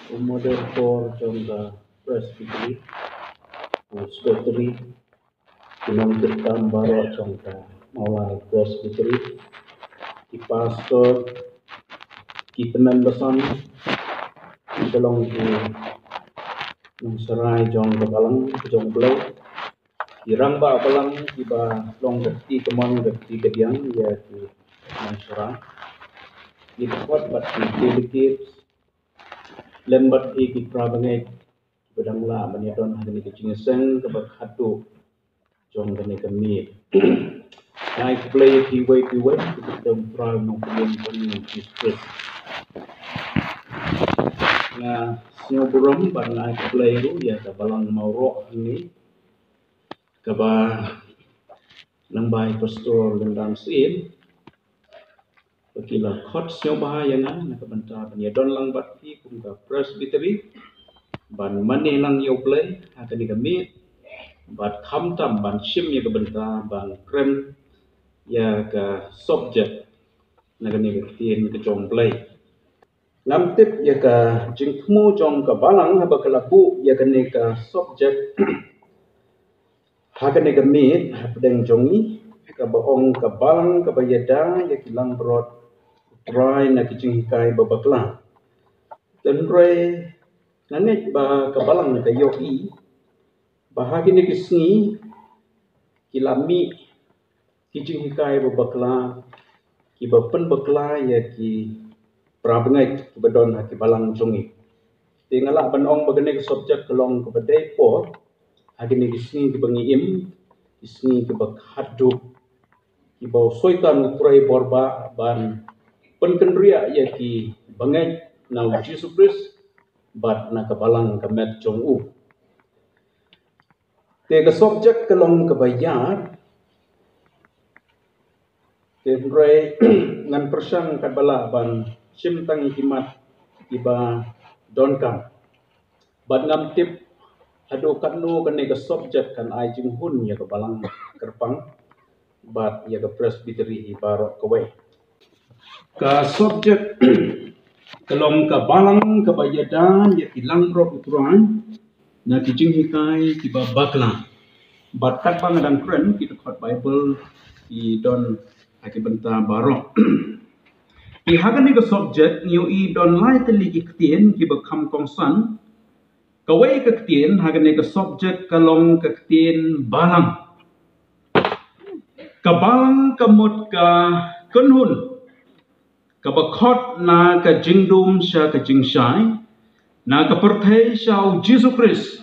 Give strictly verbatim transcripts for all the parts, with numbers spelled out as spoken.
U moderator jong ka Presbytery, u secretary, ki nongtrei kam baroh jong ka Mawlai Presbytery, ki pastor, ki tymmen basan, ki long ki nongshakri jong ka balang jong Blei, ki rangbah balang kiba long ka kti kamon ka kti kadiang ïa ki nongshakri, ki dkhot bad ki delegates, lem bad ki para bangeit kiba dang lah ban ïadon ha kane ka jingïaseng kaba khadduh jong kane ka miet. Nga ai khublei ïa kiwei kiwei kiba dang trai nongpynim jong ngi Jisu Khrist. Nga sngewburom bad nga ai khublei ruh ïa ka balang Mawroh hangne kaba nang bai pastor Lyngdoh Syiem, ba ki la khot sngewbha ïa nga na ka bynta ban ïadon lang bad ki kum ka Presbytery ban mane lang ïa U Blei ha kane ka miet, bad khamtam ban shim ïa ka bynta ban kren ïa ka subject na kane ka ktien ka jong U Blei. Ngam tip ïa ka jingthmu jong ka balang haba ka la buh ïa kane ka subject ha kane ka miet hapdeng jong ngi, kaba ong ka balang kaba ïada ïa ki langbrot U Trai na ki jinghikai ba bakla. Hynrei nga ngeit ba ka balang ka ïohi ba ha kine ki sngi ki la mih ki jinghikai ba bakla kiba pynbakla ïa ki para bangeit kiba don ha ki balang jong ngi. Te nga lah ban ong ba kane ka subject ka long kaba dei por ha kine ki sngi kiba ngi im, ki sngi kiba khadduh, kiba u Soitan u trei bor ba ban pynkynriah ïa ki bangeit na U Jisu Khrist bad na ka balang ka met jong u. Te ka subject ka long kaba ïar. Te hynrei ngan pyrshang katba lah ban shim tang ïa ki mat kiba donkam. Bad ngam tip haduh katno kane ka subject kan ai jinghun ïa ka balang kyrpang bad ïa ka Presbytery hi baroh kawei. Ka subject ka long ka balang kaba ïada ïa ki langbrot U Trai na ki jinghikai kiba bakla. Bad katba nga dang kren, ki dkhot Baibl ki don ha ki bynta baroh. Te ha kane ka subject ngi ïohi don lai tylli ki ktien kiba kham kongsan. Kawei ka ktien ha kane ka subject ka long ka ktien balang. Ka balang ka mut ka kynhun kaba khot na ka jingdum sha ka jingshai, na ka pyrthei sha U Jisu Khrist.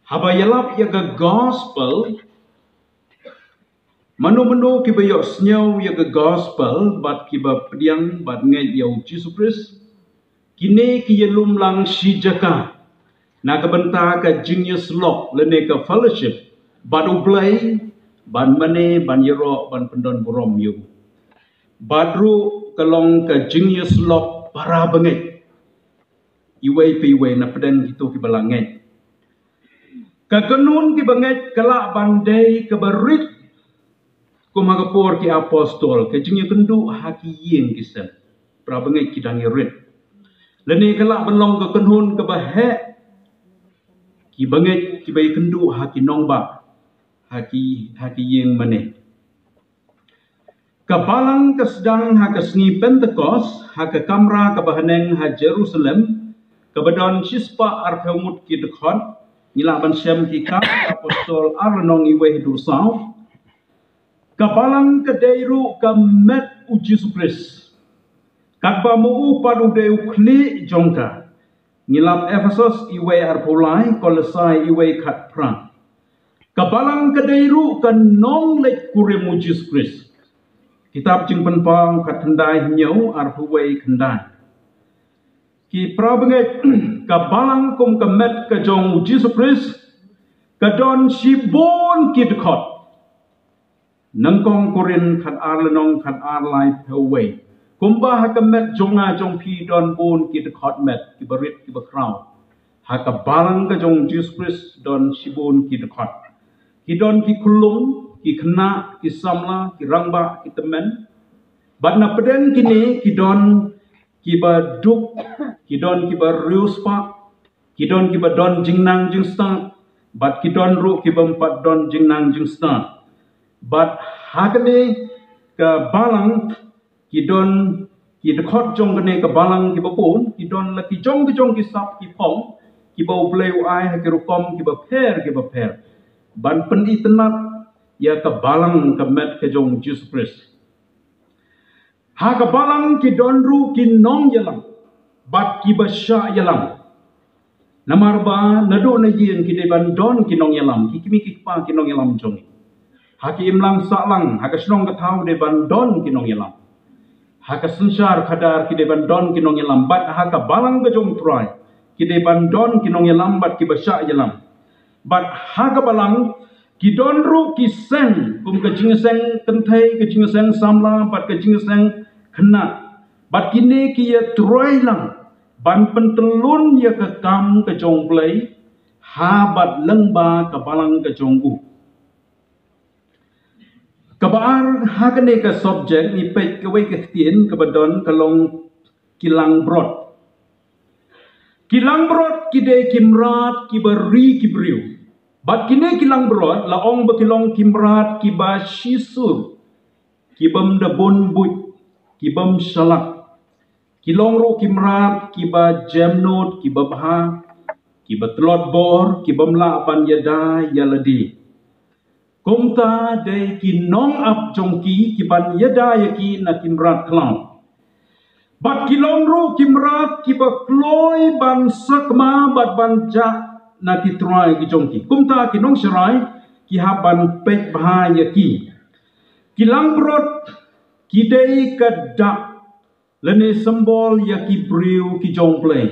Haba ïalap ïa ka gospel, mano mano kiba ïohsngew ïa ka gospel bad kiba pdiang bad ngeit ïa U Jisu Khrist, kine ki ïalum lang shi jaka na ka bynta ka jingïasyllok lane ka fellowship bad U Blei, ban mane, ban ïaroh, ban pyndon burom ïa u. Bad ruh ka long ka jingïasyllok para bangeit iwei pa iwei na pdeng kito kiba la ngeit. Ka kynhun kiba ngeit ka lah ban dei kaba rit kum ha ka por ki apostol, ka jingïakynduh ha ki ïing ki sem. Para bangeit ki dang ïarit. Lane ka lah ban long ka kynhun kaba heh, kiba ngeit kiba ïakynduh ha ki nongbah, ha ki, ha ki ïing mane. Ka balang ka sdang ha ka sngi Pentekost ha ka kamra kaba haneng ha Jerusalem, kaba don shispah arphew ngut ki dkhot. Ngi lah ban shem Ki Kam Apostol ar lynnong iwei haduh saw. Ka balang ka dei ruh ka met U Jisu Khrist, katba ma u pat u dei u khlieh jong ka. Ngi lap Ephesos iwei arphew lai, Kolosai iwei khatphra. Ka balang ka dei ruh ka nongleit kurim U Jisu Khrist. Kitab Jingpynpaw khatkhyndai hynñiew, arphew wei khyndai. Ki para bangeit, ka balang kum ka met ka jong U Jisu Khrist ka don shibun ki dkhot. Nyngkong Korinth khatar lynnong khatar laiphew wei. Kumba ha ka met jong nga jong phi don bun ki dkhot met, kiba rit kiba khraw, ha ka balang ka jong Jisu Khrist don shibun ki dkhot. Ki don ki khyllung, ki khynnah, ki samla, ki rangbah, ki tymmen. Bad na pdeng kine ki don kiba duk, ki don kiba riewspah, ki don kiba don jingnang jingstad, bad ki don ruh kiba ym pat don jingnang jingstad. Bad ha kane ka balang ki don, ki dkhot jong kane ka balang kiba bun, ki don la ki jong ki jong ki sap ki phong, kiba U Blei u ai ha ki rukom kiba pher kiba pher, ban pynitynnad ïa ka balang ka met ka jong U Jisu Khrist. Ha ka balang ki don ruh ki nongïalam bad kiba shah ïalam. Namar ba naduh na ïing ki dei ban don ki nongïalam, ki kmie ki kpa ki nongïalam jong ngi. Ha ki imlang sahlang, ha ka shnong ka thaw dei ban don ki nongïalam. Ha ka synshar khadar ki dei ban don ki nongïalam, bad ha ka balang ka jong U Trai ki dei ban don ki nongïalam bad kiba shah ïalam. Bad ha ka balang ki don ruh ki seng, kum ka jingïaseng kynthei, ka jingïaseng samla bad ka jingïaseng khynnah. Bad kine ki ïatrei lang ban pyntyllun ïa ka kam ka jong U Blei ha bad lyngba ka balang ka jong u. Kaba ar ha kane ka subject ngi peit kawei ka ktien kaba don ka long ki langbrot. Ki langbrot ki dei ki mrad kiba ri ki briew. Bad kine ki langbrot la ong ba ki long ki mrad kiba shisur, ki bym da bun buit, ki bym shalak. Ki long ruh ki mrad kiba jemnud, kiba bha, kiba tlot bor, ki bym lah ban ïada ïa lade. Kumta dei ki nongap jong ki, ki ban ïada ïa ki na ki mrad khlaw. Bad ki long ruh ki mrad kiba kloi ban sakma bad ban jah na ki trai ki jong ki. Kumta ki nongsharai ki hap ban peit bha ïa ki. Ki langbrot ki dei ka dak lane symbol ïa ki briew ki jong U Blei.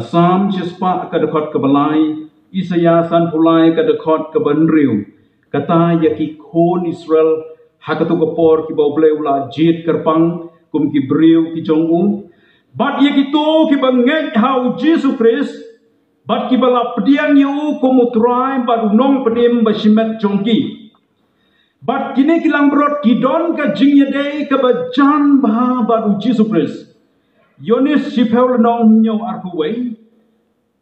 Salm shispah ka dkhot kaba lai, Isaïah sanphew lai ka dkhot kaba hynriew. Kata ïa ki khun Israel ha kato ka por kiba U Blei u la jied kyrpang kum ki briew ki jong u. Bad ïa kito kiba ngeit ha U Jisu Khrist, bad kiba la pdiang ïa u kum U Trai bad U Nongpynim bashimet jong ki. Bad kine ki langbrot ki don ka jingïadei kaba jan bha bad U Jisu Khrist. Ïoannis shiphew lynnong hynñiew arphew wei,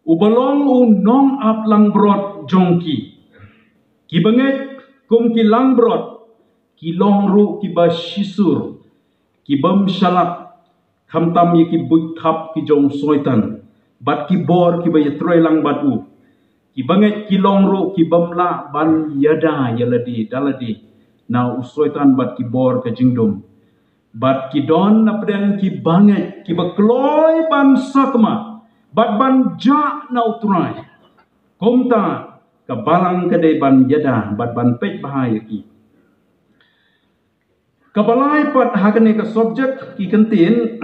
uba long u nongap langbrot jong ki. Kiba ngeit kum ki langbrot ki long ruh kiba shisur, ki bym shalak, khamtam ïa ki buit thap ki jong u Soitan bad ki bor kiba ïatrei lang bad u. Kiba ngeit ki long ruh ki bym lah ban ïada ïa lade da lade na u Soitan bad ki bor ka jingdum. Bad ki don na pdeng kiba ngeit kiba kloi ban sakma bad ban jah na U Trai. Kumta ka balang ka dei ban ïada bad ban peit bha ïa ki. Kaba lai pat ha kane ka subject ki kyntien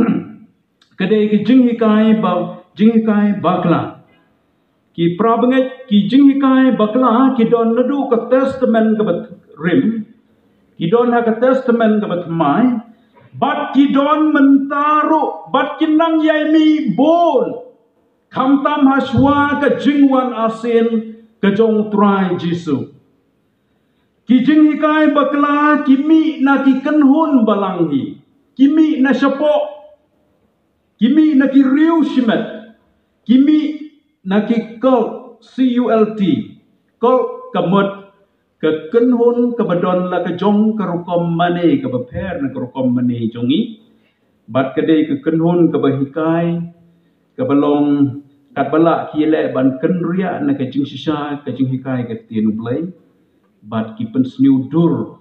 ka dei ki jinghikai ba, jinghikai bakla. Ki parabangeit, ki jinghikai bakla ki don naduh ka Testament kaba rim, ki don ha ka Testament kaba thymmai, bad ki don mynta ruh, bad kin nang ïai mih bun, khamtam hashwa ka jingwan arsien ka jong U Trai Jisu. Ki jinghikai bakla ki mih na ki kynhun balang hi, ki mih na shapoh, ki mih na ki riew shimet, ki mih na ki cult, C U L T, cult ka mut ka kynhun kaba don la ka jong ka rukom mane kaba pher na ka rukom mane jong ngi. Bad ka dei ka kynhun kaba hikai, kaba long katba lah ki leh ban kynriah na ka jingshisha ka jinghikai ka ktien U Blei. Bad ki pynsniew dur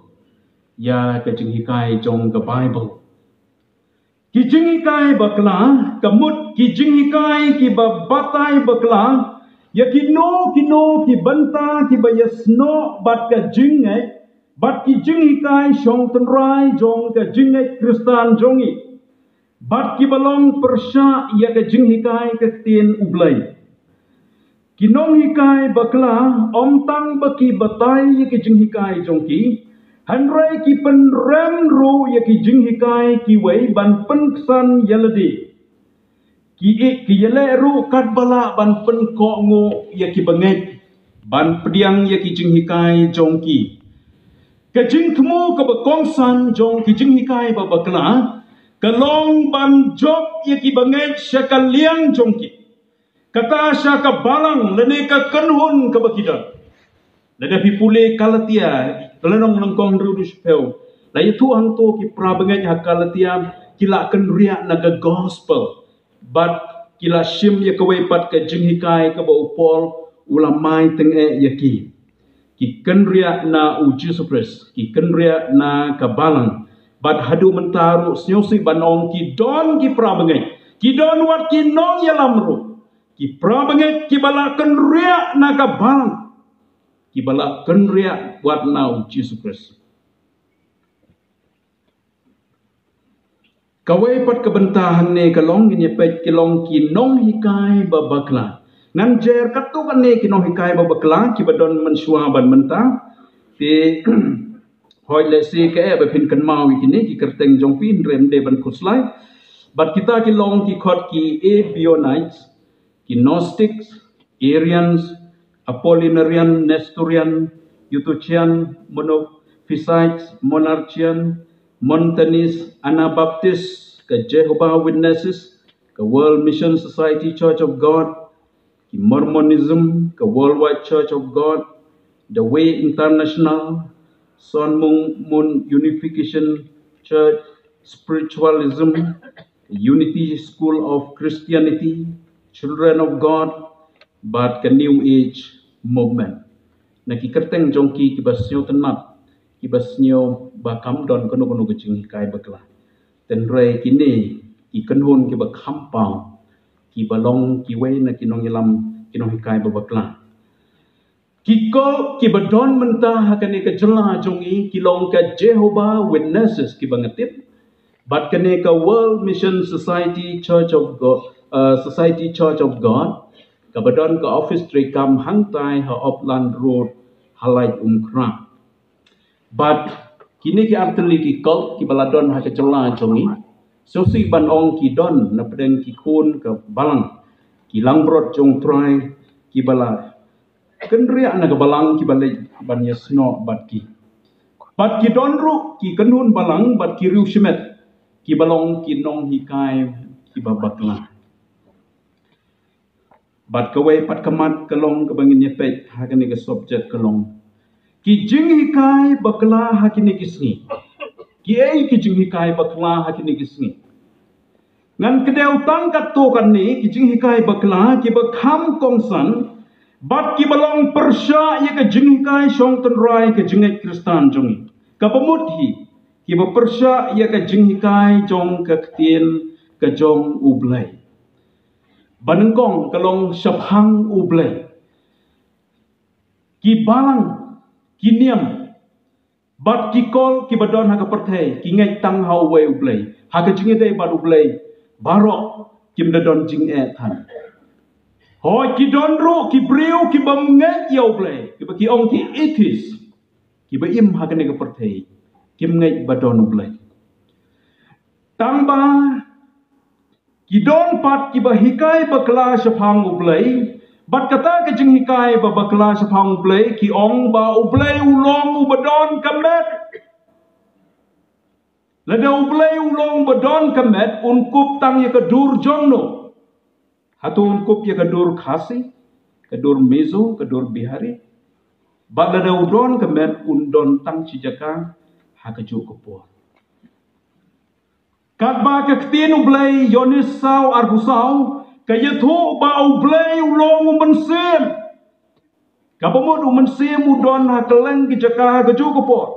ïa ka jinghikai jong ka Baibl. Ki jinghikai bakla ka mut ki jinghikai kiba batai bakla ïa kino kino ki bynta kiba ïasnoh bad ka jingngeit, bad ki jinghikai shong tynrai jong ka jingngeit Khristan jong ngi, bad kiba long pyrshah ïa ka jinghikai ka ktien U Blei. Ki nonghikai bakla ym tang ba ki batai ïa ki jinghikai jong ki, hynrei ki pynrem ruh ïa ki jinghikai kiwei ban pynksan ïa lade. Ki, ki ïaleh ruh katba lah ban pynkohnguh ïa kiba ngeit ban pdiang ïa ki jinghikai jong ki. Ka jingthmu kaba kongsan jong ki jinghikai ba bakla Ka long ban jop ïa ki bangeit sha ka liang jong ki, kata sha ka balang lane ka kynhun kaba ki don. Lada phi pule Galatia lynnong nyngkong hynriew dkhot shiphew, la ïathuh hangto ki para bangeit ha Galatia ki la kynriah na ka gospel bad ki la shim ïa kawei pat ka jinghikai kaba u Paul u la mai tyngeh ïa ki. Ki kynriah na u Jisu Khrist, ki kynriah na ka balang. Bad haduh mynta ruh sngewsih ban ong ki don ki para bangeit, ki don wat ki nongïalam ruh, ki para bangeit kiba la kynriah na ka balang, kiba la kynriah wat na u Jisu Khrist. Kawei pat ka bynta hangne ka long ngin ïa peit ki long ki nonghikai ba bakla. Ngan jer katto katne ki nonghikai ba bakla kiba don mynshuwa bad mynta. Te hooid lehse ka eh ba phin kynmaw ïa kine ki kyrteng jong phi, hynrei ym dei ban khuslai. Bad kita ki long ki khot ki Ebionites, ki Gnostics, Arians, Apollinarian, Nestorian, Eutychian, Monophysites, Monarchian, Montanist, Anabaptist, ka Jehovah Witnesses, ka World Mission Society Church of God, ki Mormonism, ka Worldwide Church of God, The Way International, Sun Moon Unification Church, Spiritualism, Unity School of Christianity, Children of God, bad ka New Age Movement. Na ki kyrteng jong ki kiba sngewtynnat, kiba sngew ba kam don kano kano ka jinghikai bakla. Hynrei kine ki kynhun kiba kham paw, kiba long kiwei na ki nongïalam, ki nonghikai ba bakla. Ki cult kiba don mynta ha kane ka jylla jong ngi ki long ka Jehovah Witnesses kiba nga tip, bad kane ka World Mission Society Church of God, uh, Society Church of God, kaba don ka office treikam hangtai ha Upland Road, ha Laitumkhrah. Bad kine ki artylli ki cult kiba la don ha ka jylla jong ngi, sngewsih ban ong ki don na pdeng ki khun ka balang, ki langbrot jong U Trai, kiba la kynriah na ka balang kiba leit ban ïasnoh bad ki. Bad ki don ruh ki kynhun balang bad ki riewshimet kiba long ki nonghikai kiba bakla. Bad kawei pat ka mat ka long kaba ngin ïa peit ha kane ka subject ka long ki jinghikai bakla ha kine ki sngi. Kiei ki jinghikai bakla ha kine ki sngi? Ngan kdew tang katto katne ki jinghikai bakla kiba kham kongsan bad kiba long pyrshah ïa ka jinghikai shong tynrai ka jingngeit Khristan jong ngi. Kaba mut hi, kiba pyrshah ïa ka jinghikai jong ka ktien ka jong U Blei. Ba nyngkong ka long shaphang U Blei. Ki balang, ki niam bad ki cult kiba don ha ka pyrthei ki ngeit tang ha uwei U Blei. Ha ka jingïadei bad U Blei baroh kim da don jingeh than. Hooid, ki don ruh ki briew kiba ym ngeit ïa U Blei, kiba ki ong ki atheist, kiba im ha kane ka pyrthei, kim ngeit ba don U Blei. Tang ba ki don pat kiba hikai bakla shaphang U Blei, bad kata ka jinghikai ba bakla shaphang U Blei ki ong ba U Blei u long uba don ka met. Lada U Blei u long uba don ka met, un kup tang ïa ka dur jong no? Hato un kup ïa ka dur Khasi, ka dur Mizo, ka dur Bihari? Bad lada u don ka met, un don tang shi jaka ha kajuh ka por. Katba ka ktien U Blei, Ïoannis saw arphew saw, ka ïathuh ba U Blei u long u Mynsiem. Kaba mut u Mynsiem u don ha kylleng ki jaka ha kajuh ka por.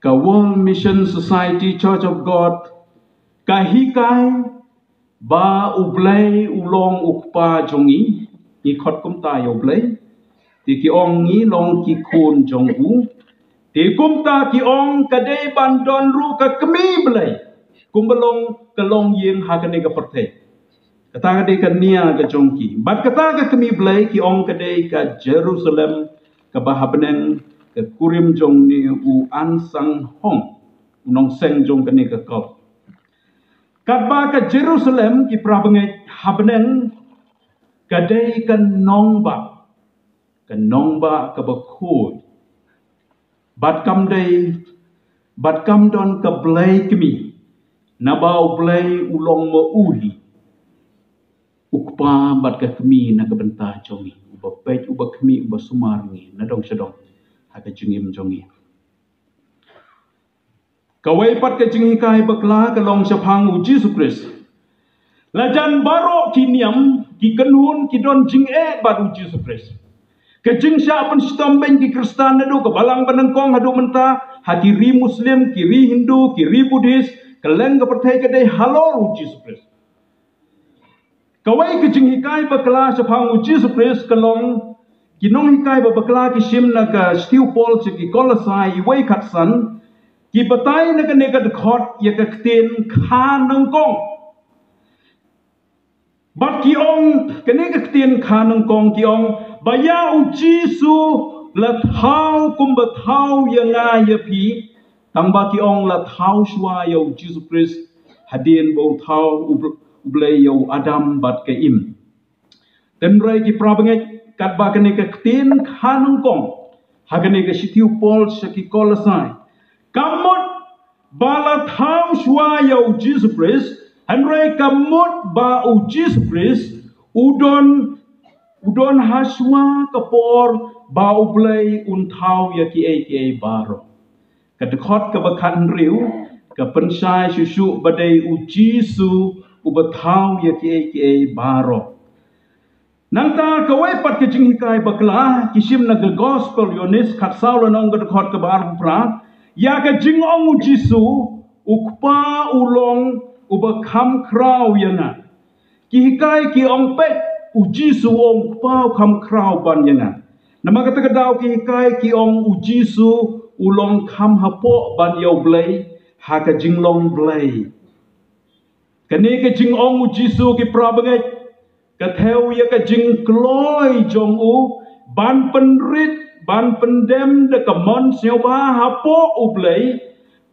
Ka World Mission Society Church of God ka hikai ba U Blei u long u Kpa jong ngi, ngi khot kumta ïa U Blei. Te ki ong ngi long ki khun jong u. Te kumta ki ong ka dei ban don ruh ka kmie Blei, kumba long ka longïing ha kane ka pyrthei. Kata ka dei ka nia ka jong ki. Bad kata ka kmie Blei ki ong ka dei ka Jerusalem kaba ha bneng, ka kurim jong une u An Sang Hong, u nongseng jong kane ka cult. Katba ka Jerusalem, ki para bangeit, ha bneng ka dei ka nongbah, ka nongbah kaba khuid. Bad kam dei Bad kam don ka blei kmie, naba U Blei u long ma u hi u kpa bad ka kmie na ka bynta jong ngi, uba peit uba khmih uba sumar ngi na dong sha dong ha ka jingim jong ngi. Kawei pat ka jinghikai bakla ka long shaphang U Jisu Khrist. La jan baroh ki niam ki kynhun ki don jingeh bad U Jisu Khrist. Ka jingshah pynshitom beiñ ki Khristan naduh ka Balang Banyngkong haduh mynta, ha ki ri Muslim, ki ri Hindu, ki ri Buddhist, kylleng ka pyrthei ka dei halor U Jisu Khrist. Kawei ka jinghikai bakla shaphang U Jisu Khrist ka long ki nonghikai ba bakla ki shim na ka shithi u Paul sha ki Kolosai wei khatsan, ki batai na kane ka dkhot ïa ka ktien kha nyngkong. Bad ki ong, kane ka ktien kha nyngkong ki ong, ba ïa U Jisu la thaw kumba thaw ïa nga ïa phi, tangba ki ong la thaw shuwa ïa U Jisu Khrist hadien ba u thaw U Bl-, U Blei ïa u Adam bad ka Im. Tynrai ki para bangeit, katba kane ka ktien kha nyngkong ha kane ka shithi u Paul sha ki Kolosai, ka mut ba la thaw shuwa ïa U Jisu Khrist, hynrei ka mut ba U Jisu Khrist u don, u don ha shuwa ka por ba U Blei un thaw ïa kiei kiei baroh. Ka dkhot kaba khathynriew ka pynshai shuh shuh ba dei U Jisu uba thaw ïa kiei kiei baroh. Nangta kawei pat ka jinghikai bakla ki shim na ka Gospel Ïoannis khatsaw lynnong ka dkhot kaba arphew phra, ïa ka jingong U Jisu, U Kpa u long uba kham khraw ïa nga. Ki hikai ki ong peit, U Jisu u ong U Kpa u kham khraw ban ïa nga. Namar kata ka daw ki hikai ki ong U Jisu u long kham hapoh ban ïa U Blei ha ka jinglong Blei. Kane ka jingong U Jisu ki para bangeit, ka thew ïa ka jingkloi jong u ban pynrit, ban pyndem da ka mon sngewbha hapoh U Blei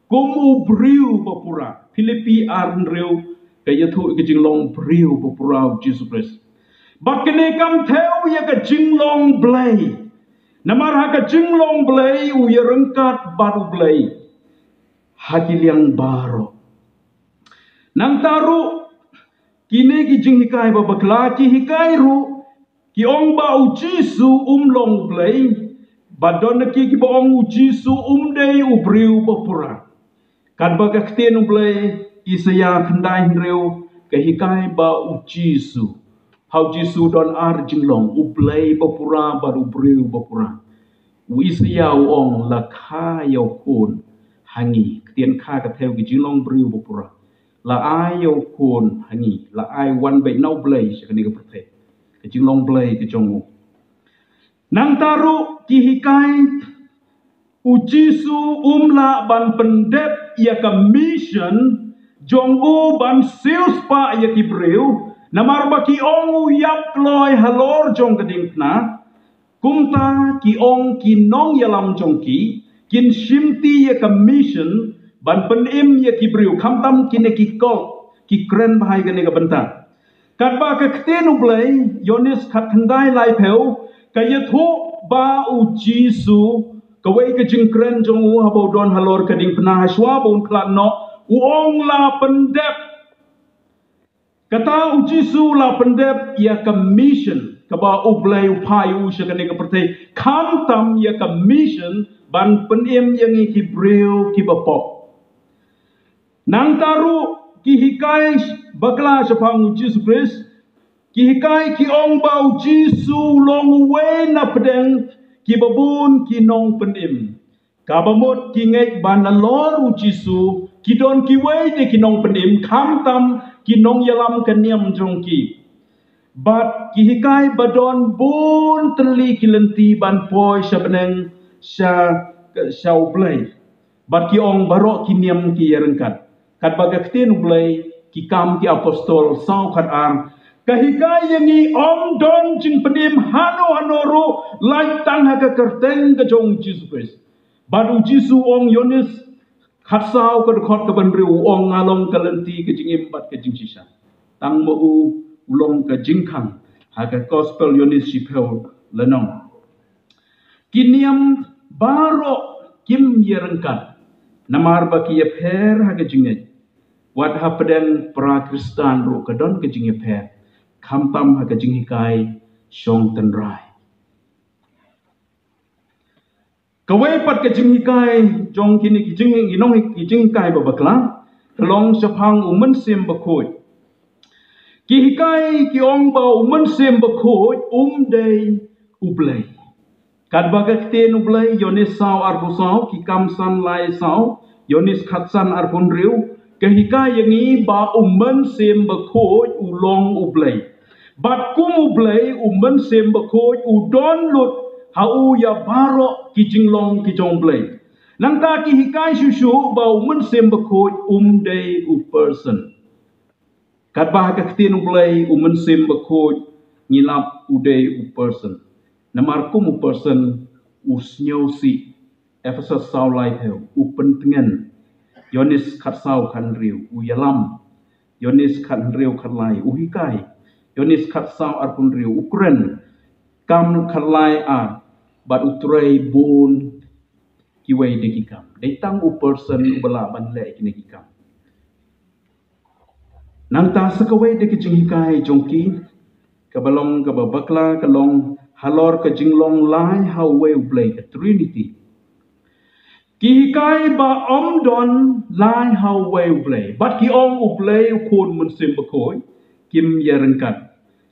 kum u briew ba pura. Philippi ar hynriew ka ïathuh ïa ka jinglong briew ba pura U Jisu Khrist. Bad kane kam thew ïa ka jinglong Blei. Namar ha ka jinglong Blei u ïaryngkat bad U Blei ha ki liang baroh. Nangta ruh kine ki jinghikai ba bakla ki hikai ruh ki ong ba U Jisu um long U Blei, bad don ki kiba ong U Jisu um dei u briew ba pura. Katba ka ktien U Blei, Isaïah khyndai hynriew, ka hikai ba U Jisu, ha U Jisu don ar jinglong, U Blei ba pura bad u briew ba pura. U Isaïah u ong la kha ïa u khun ha ngi, ktien kha ka thew ki jinglong briew ba pura. La ai ïa u khun ha ngi, la ai wan beit na U Blei sha kane ka pyrthei. Ka jinglong Blei ka jong u. Nangta ruh ki hikai U Jisu um lah ban pyndep ïa ka mission jong u ban siewspah ïa ki briew, namar ba ki ong u ïap kloi halor jong ka diengphna. Kumta ki ong ki nongïalam jong ki kin shimti ïa ka mission ban pynim ïa ki briew, khamtam kine ki cult ki kren bha ïa kane ka bynta. Katba ka ktien U Blei, Ïoannis khatkhyndai laiphew, ka ïathuh ba U Jisu, kawei ka jingkren jong u haba u don halor ka diengphna, hashwa ba un khlad noh, u ong la pyndep. Kata U Jisu la pyndep ïa ka mission kaba U Blei u phah ïa u sha kane ka pyrthei, khamtam ïa ka mission ban pynim ïa ngi ki briew kiba pop. Nangta ruh ki hikai bakla shaphang U Jisu Khrist, ki hikai ki ong ba U Jisu u long uwei na pdeng kiba bun ki nongpynim. Kaba mut ki ngeit ba nalor U Jisu ki don kiwei de ki nongpynim, khamtam ki nongïalam ka niam jong ki. Bad ki hikai ba don bun tylli ki lynti ban poi sha bneng sha, sha U Blei. Bad ki ong baroh ki niam ki ïaryngkat. Katba ka ktien U Blei, Ki Kam ki Apostol saw khatar, ka hikai ïa ngi ym don jingpynim hano hano ruh lait tang ha ka kyrteng ka jong U Jisu Khrist. Bad U Jisu u ong, Ïoannis khatsaw ka dkhot kaba hynriew, u ong nga long ka lynti, ka jingim bad ka jingshisha. Tang ma u u long ka jingkhang ha ka Gospel Ïoannis shiphew lynnong. Ki niam baroh kim ïaryngkat. Namar ba ki ïapher ha ka jingngeit. Wat hapdeng para Khristan ruh ka don ka jingïapher. Khamtam ha ka jinghikai shong tynrai. Kawei pat ka jinghikai jong kine ki jing, ki nong, ki jinghikai ba bakla, ka long shaphang u Mynsiem Bakhuid. Ki hikai ki ong ba u Mynsiem Bakhuid um dei u Blei. Katba ka ktien u Blei, Ïoannis saw arphew saw, Ki Kam san lai saw, Ïoannis khatsan arphew hynriew, ka hikai ïa ngi ba u Mynsiem Bakhuid u long u Blei. Bad kum u Blei, u Mynsiem Bakhuid u don lut ha u ïa baroh ki jinglong ki jong u Blei. Nangta ki hikai shuh shuh ba u Mynsiem Bakhuid um dei u person. Katba ha ka ktien u Blei, u Mynsiem Bakhuid, ngi lap u dei u person. Namar kum u person, u sngewsih, Ephesus saw laiphew, u pyntngen, Ïoannis khatsaw khathynriew, u ïalam, Ïoannis khathynriew khatlai, u hikai, Ïoannis khatsaw arphew hynriew, u kren, Ki Kam khatlai ar, bad u trei bun kiwei de ki kam. Dei tang u person uba lah ban leh kine ki kam. Nangta sa kawei de ki jinghikai jong ki, kaba long kaba bakla, ka long halor ka jinglong lai ha uwei u Blei, ka Trinity. Ki hikai ba ym don lai ha uwei u Blei. Bad ki ong u Blei, u Khun, Mynsiem Bakhuid kim ïaryngkat.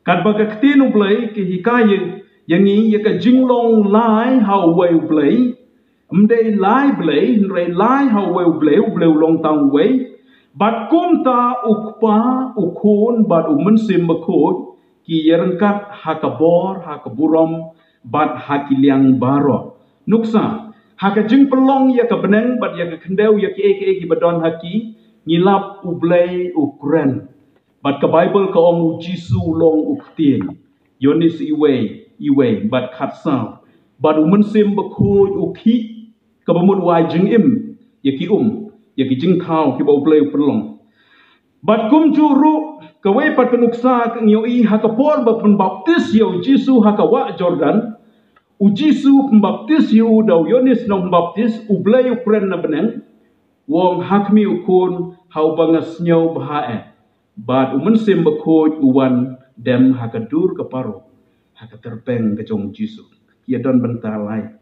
Katba ka ktien u Blei ka hikai ïa, ïa ngi ïa ka jinglong lai ha uwei u Blei. Ym dei lai Blei, hynrei lai ha uwei u Blei, u Blei u long tang uwei. Bad kumta u Kpa, u Khun, bad u Mynsiem Bakhuid, ki ïaryngkat ha ka bor, ha ka burom, bad ha ki liang baroh. Nuksa, ha ka jingpynlong ïa ka bneng, bad ïa ka khyndew, ïa kiei kiei kiba don ha ki, ngi lap u Blei u kren. Bad ka Baibl ka ong u Jisu u long u ktien. Ïoannis iwei, iwei, bad khatsaw. Bad u Mynsiem Bakhuid u khih, kaba mut u ai jingim ïa ki um, ïa ki jingthaw kiba u Blei u pynlong. Bad kumjuh ruh, kawei pat ka nuksa ka ngi ïohi ha ka por ba pynbaptis ïa u Jisu ha ka wah Jordan. U Jisu pynbaptis ïa u da u Ïoannis nongpynbaptis, u Blei u kren na bneng. U ong, ha khmih u Khun, ha uba nga sngewbha eh. Bad u Mynsiem Bakhuid u wan dem ha ka dur ka paro, ha ka tyrpeng ka jong u Jisu. Ki ïa don bynta lai.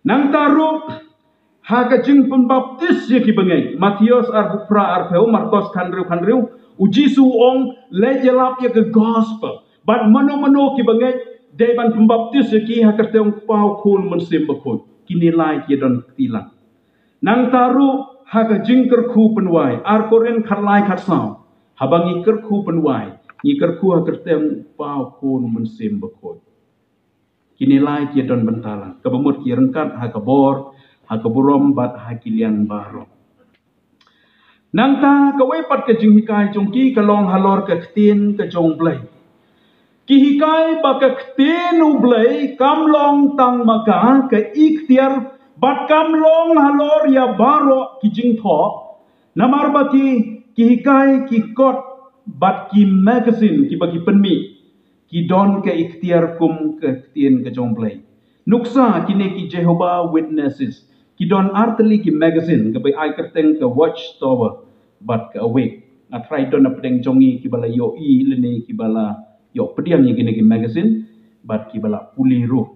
Nangta ruh, ha ka jingpynbaptis ïa ki bangeit. Mathaios arphew phra arphew, Markos khathynriew khathynriew, u Jisu u ong, leit ïalap ïa ka gospel. Bad mano mano ki bangeit, dei ban pynbaptis ïa ki ha ka kyrteng u Kpa, u Khun, u Mynsiem Bakhuid. Kine lai ki ïa don kti lang. Nangta ruh ha ka jingkyrkhu pynwai, ar Korinth khatlai khatsaw. Haba ngi kyrkhu pynwai, ngi kyrkhu ha ka kyrteng u Kpa, u Khun, u Mynsiem Bakhuid. Kine lai ki ïa don bynta lang, kaba mut ki ryngkat ha ka bor, ha ka burom bad ha ki liang baroh. Nangta kawei pat ka jinghikai jong ki ka long halor ka ktien ka jong u Blei. Ki hikai ba ka ktien u Blei kam long tang ma ka, ka iktiar, bad kam long halor ïa baroh ki jingthoh. Namar ba ki, ki hikai, ki kot, bad ki magazine kiba ki pynmih, ki don ka iktiar kum ka ktien ka jong u Blei. Nuksa, kine ki Jehovah Witnesses, ki don artylli ki magazine, kaba ai kyrteng ka Watchtower bad ka Awake. Nga tharai don na pdeng jong ngi kiba la ïohi lane kiba la ïoh pdiang ïa kine ki magazine bad kiba la pule ruh.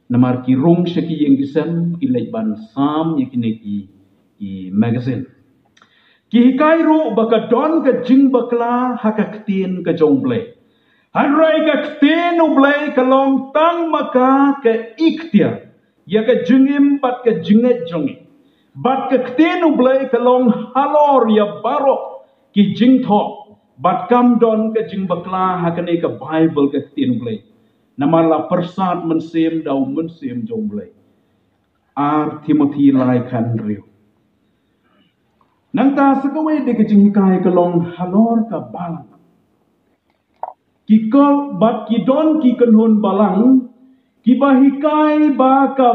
Namar ki rung sha ki ïing ki sem, ki leit ban sam ïa kine ki, ki magazine. Ki hikai ruh ba ka don ka jingbakla ha ka ktien ka jong u Blei. Hynrei ka ktien u Blei ka long tang ma ka, ka iktiar ïa ka jingim bad ka jingngeit jong ngi. Bad ka ktien u Blei ka long halor ïa baroh ki jingthoh, bad kam don ka jingbakla ha kane ka Baibl, ka ktien u Blei. Namar la pyrsad mynsiem da u Mynsiem jong u Blei. Ar Timothi lai khathynriew. Nangta sa kawei de ka jinghikai ka long halor ka balang. Ki kol bad ki don ki kynhun balang, kiba hikai ba ka,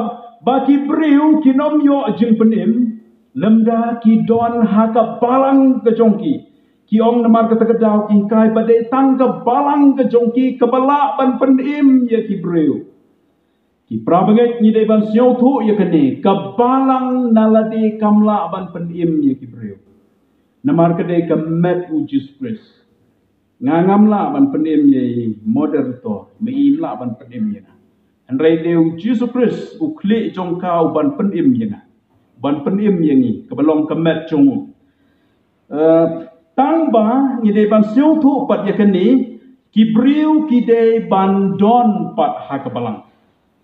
ba ki briew kin ym ïoh jingpynim, lymda ki don ha ka balang ka jong ki. Ki ong namar kata ka daw ki hikai ba dei tang ka balang ka jong ki kaba lah ban pynim ïa ki briew. Ki para bangeit, ngi dei ban sngewthuh ïa kane, ka balang na lade kam lah ban pynim ïa ki briew. Namar ka dei ka met u Jisu Khrist. Nga ngam lah ban pynim ïa i moderator, me im lah ban pynim ïa nga. Hynrei dei u Jisu Khrist u khlieh jong ka u ban pynim ïa nga. Ban pynim ïa ngi, kaba long ka met jong u. Eh, tang ba ngi dei ban sngewthuh pat ïa kane, ki briew ki dei ban don pat ha ka balang.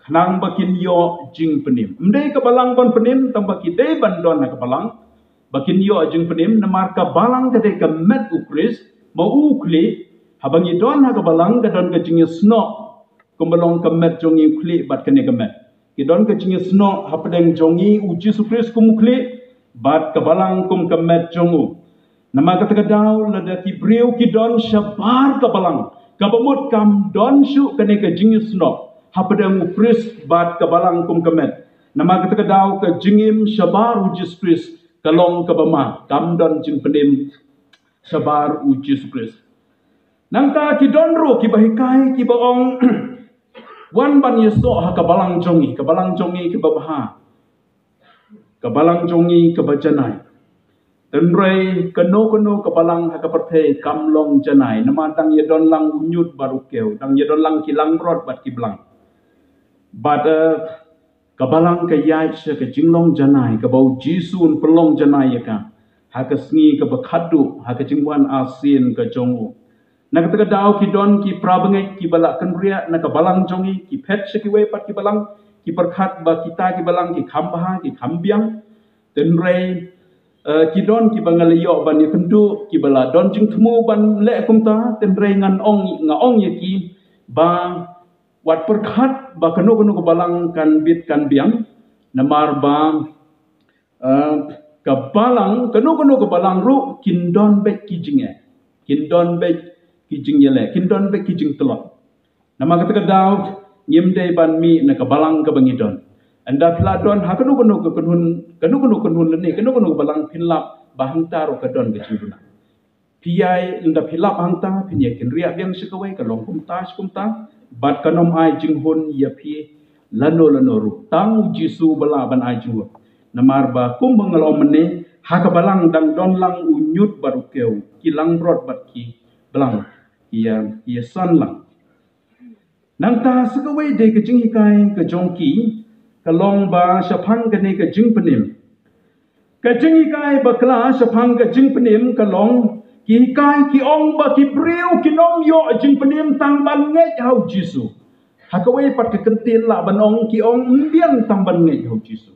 Khnang ba kin ïoh jingpynim. Ym dei ka balang ban pynim, tang ba ki dei ban don ha ka balang. Ba kin ïoh jingpynim, namar ka balang ka dei ka met u Khrist, ma u khlieh, haba ngi don ha ka balang ka don ka jingïasnoh. Kumba long ka met jong ngi u khlieh bad kane ka met. Ki don ka jingïasnoh hapdeng jong ngi u Jisu Khrist kum u khlieh, bad ka balang kum ka met jong u. Namar kata ka daw lada ki briew ki don shabar ka balang, kaba mut kam don shuh kane ka jingïasnoh hapdeng u Khrist bad ka balang kum ka met. Namar kata ka daw ka jingim shabar u Jisu Khrist ka long kaba ma, kam don jingpynim shabar u Jisu Khrist. Nangta ki don ruh kiba hikai kiba ong, wan ban ïasoh ha ka balang jong ngi, ka balang jong ngi kaba bha. Ka balang jong ngi kaba janai. Hynrei kano kano ka balang ha ka pyrthei kam long janai. Namar dang ïa don lang u ñiut bad u kew, dang ïa don lang ki langbrot bad ki blang. Bad, eh, ka balang ka ïaid sha ka jinglong janai, kaba u Jisu un pynlong janai ïa ka. Ha ka sngi kaba khadduh, ha ka jingwan arsien ka jong u. Na kata ka daw ki don ki para bangeit kiba la kynriah na ka balang jong ngi, ki phet sha kiwei pat ki balang, ki pyrkhat ba kita ki balang ki kham bha, ki kham biang. Hynrei, eh, ki don kiba nga la ïoh ban ïakynduh, kiba la don jingthmu ban leh kumta, hynrei ngan ong, nga ong ïa ki, ba wat pyrkhat ba kano kano ka balang kan bit kan biang, namar ba, eh, ka balang, kano kano ka balang ruh, kin don beit ki jingeh. Kin don beit ki jingïaleh, kin don beit ki jingtlot. Namar kata ka daw, ngim dei ban mih na ka balang kaba ngi don. Ynda phi la don ha kano kano ka kynhun, kano kano kynhun lane, kano kano ka balang phin lap ba hangta ruh ka don ka jingduna. Phi ïai, ynda phi lap hangta, phin ïai kynriah biang sha kawei, ka long kumta, sha kumta, bad kan ym ai jinghun ïa phi, lano lano ruh. Tang u Jisu ba lah ban ai jinghun. Namar ba kumba nga la ong mynne, ha ka balang dang don lang u ñiut bad u kew, ki langbrot bad ki blang, ki ïa, ki ïasan lang. Nangta sa kawei de ka jinghikai ka jong ki, ka long ba shaphang kane ka jingpynim. Ka jinghikai bakla shaphang ka jingpynim ka long, ki hikai ki ong ba ki briew kin ym ïoh jingpynim tang ban ngeit ha u Jisu. Ha kawei pat ka kyntien lah ban ong, ki ong ym biang tang ban ngeit ha u Jisu.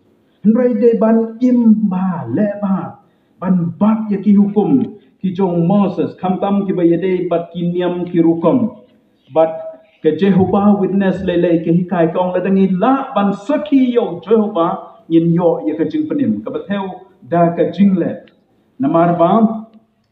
Hynrei dei ban im bha, leh bha, ban bat ïa ki hukum ki jong Moses, khamtam kiba ïadei bad ki niam ki rukom. Bad ka Jehovah Witness lei lei ka hikai, ka ong lada ngi lah ban sakhi ïa u Jehovah, ngin ïoh ïa ka jingpynim. Kaba thew da ka jingleh. Namar ba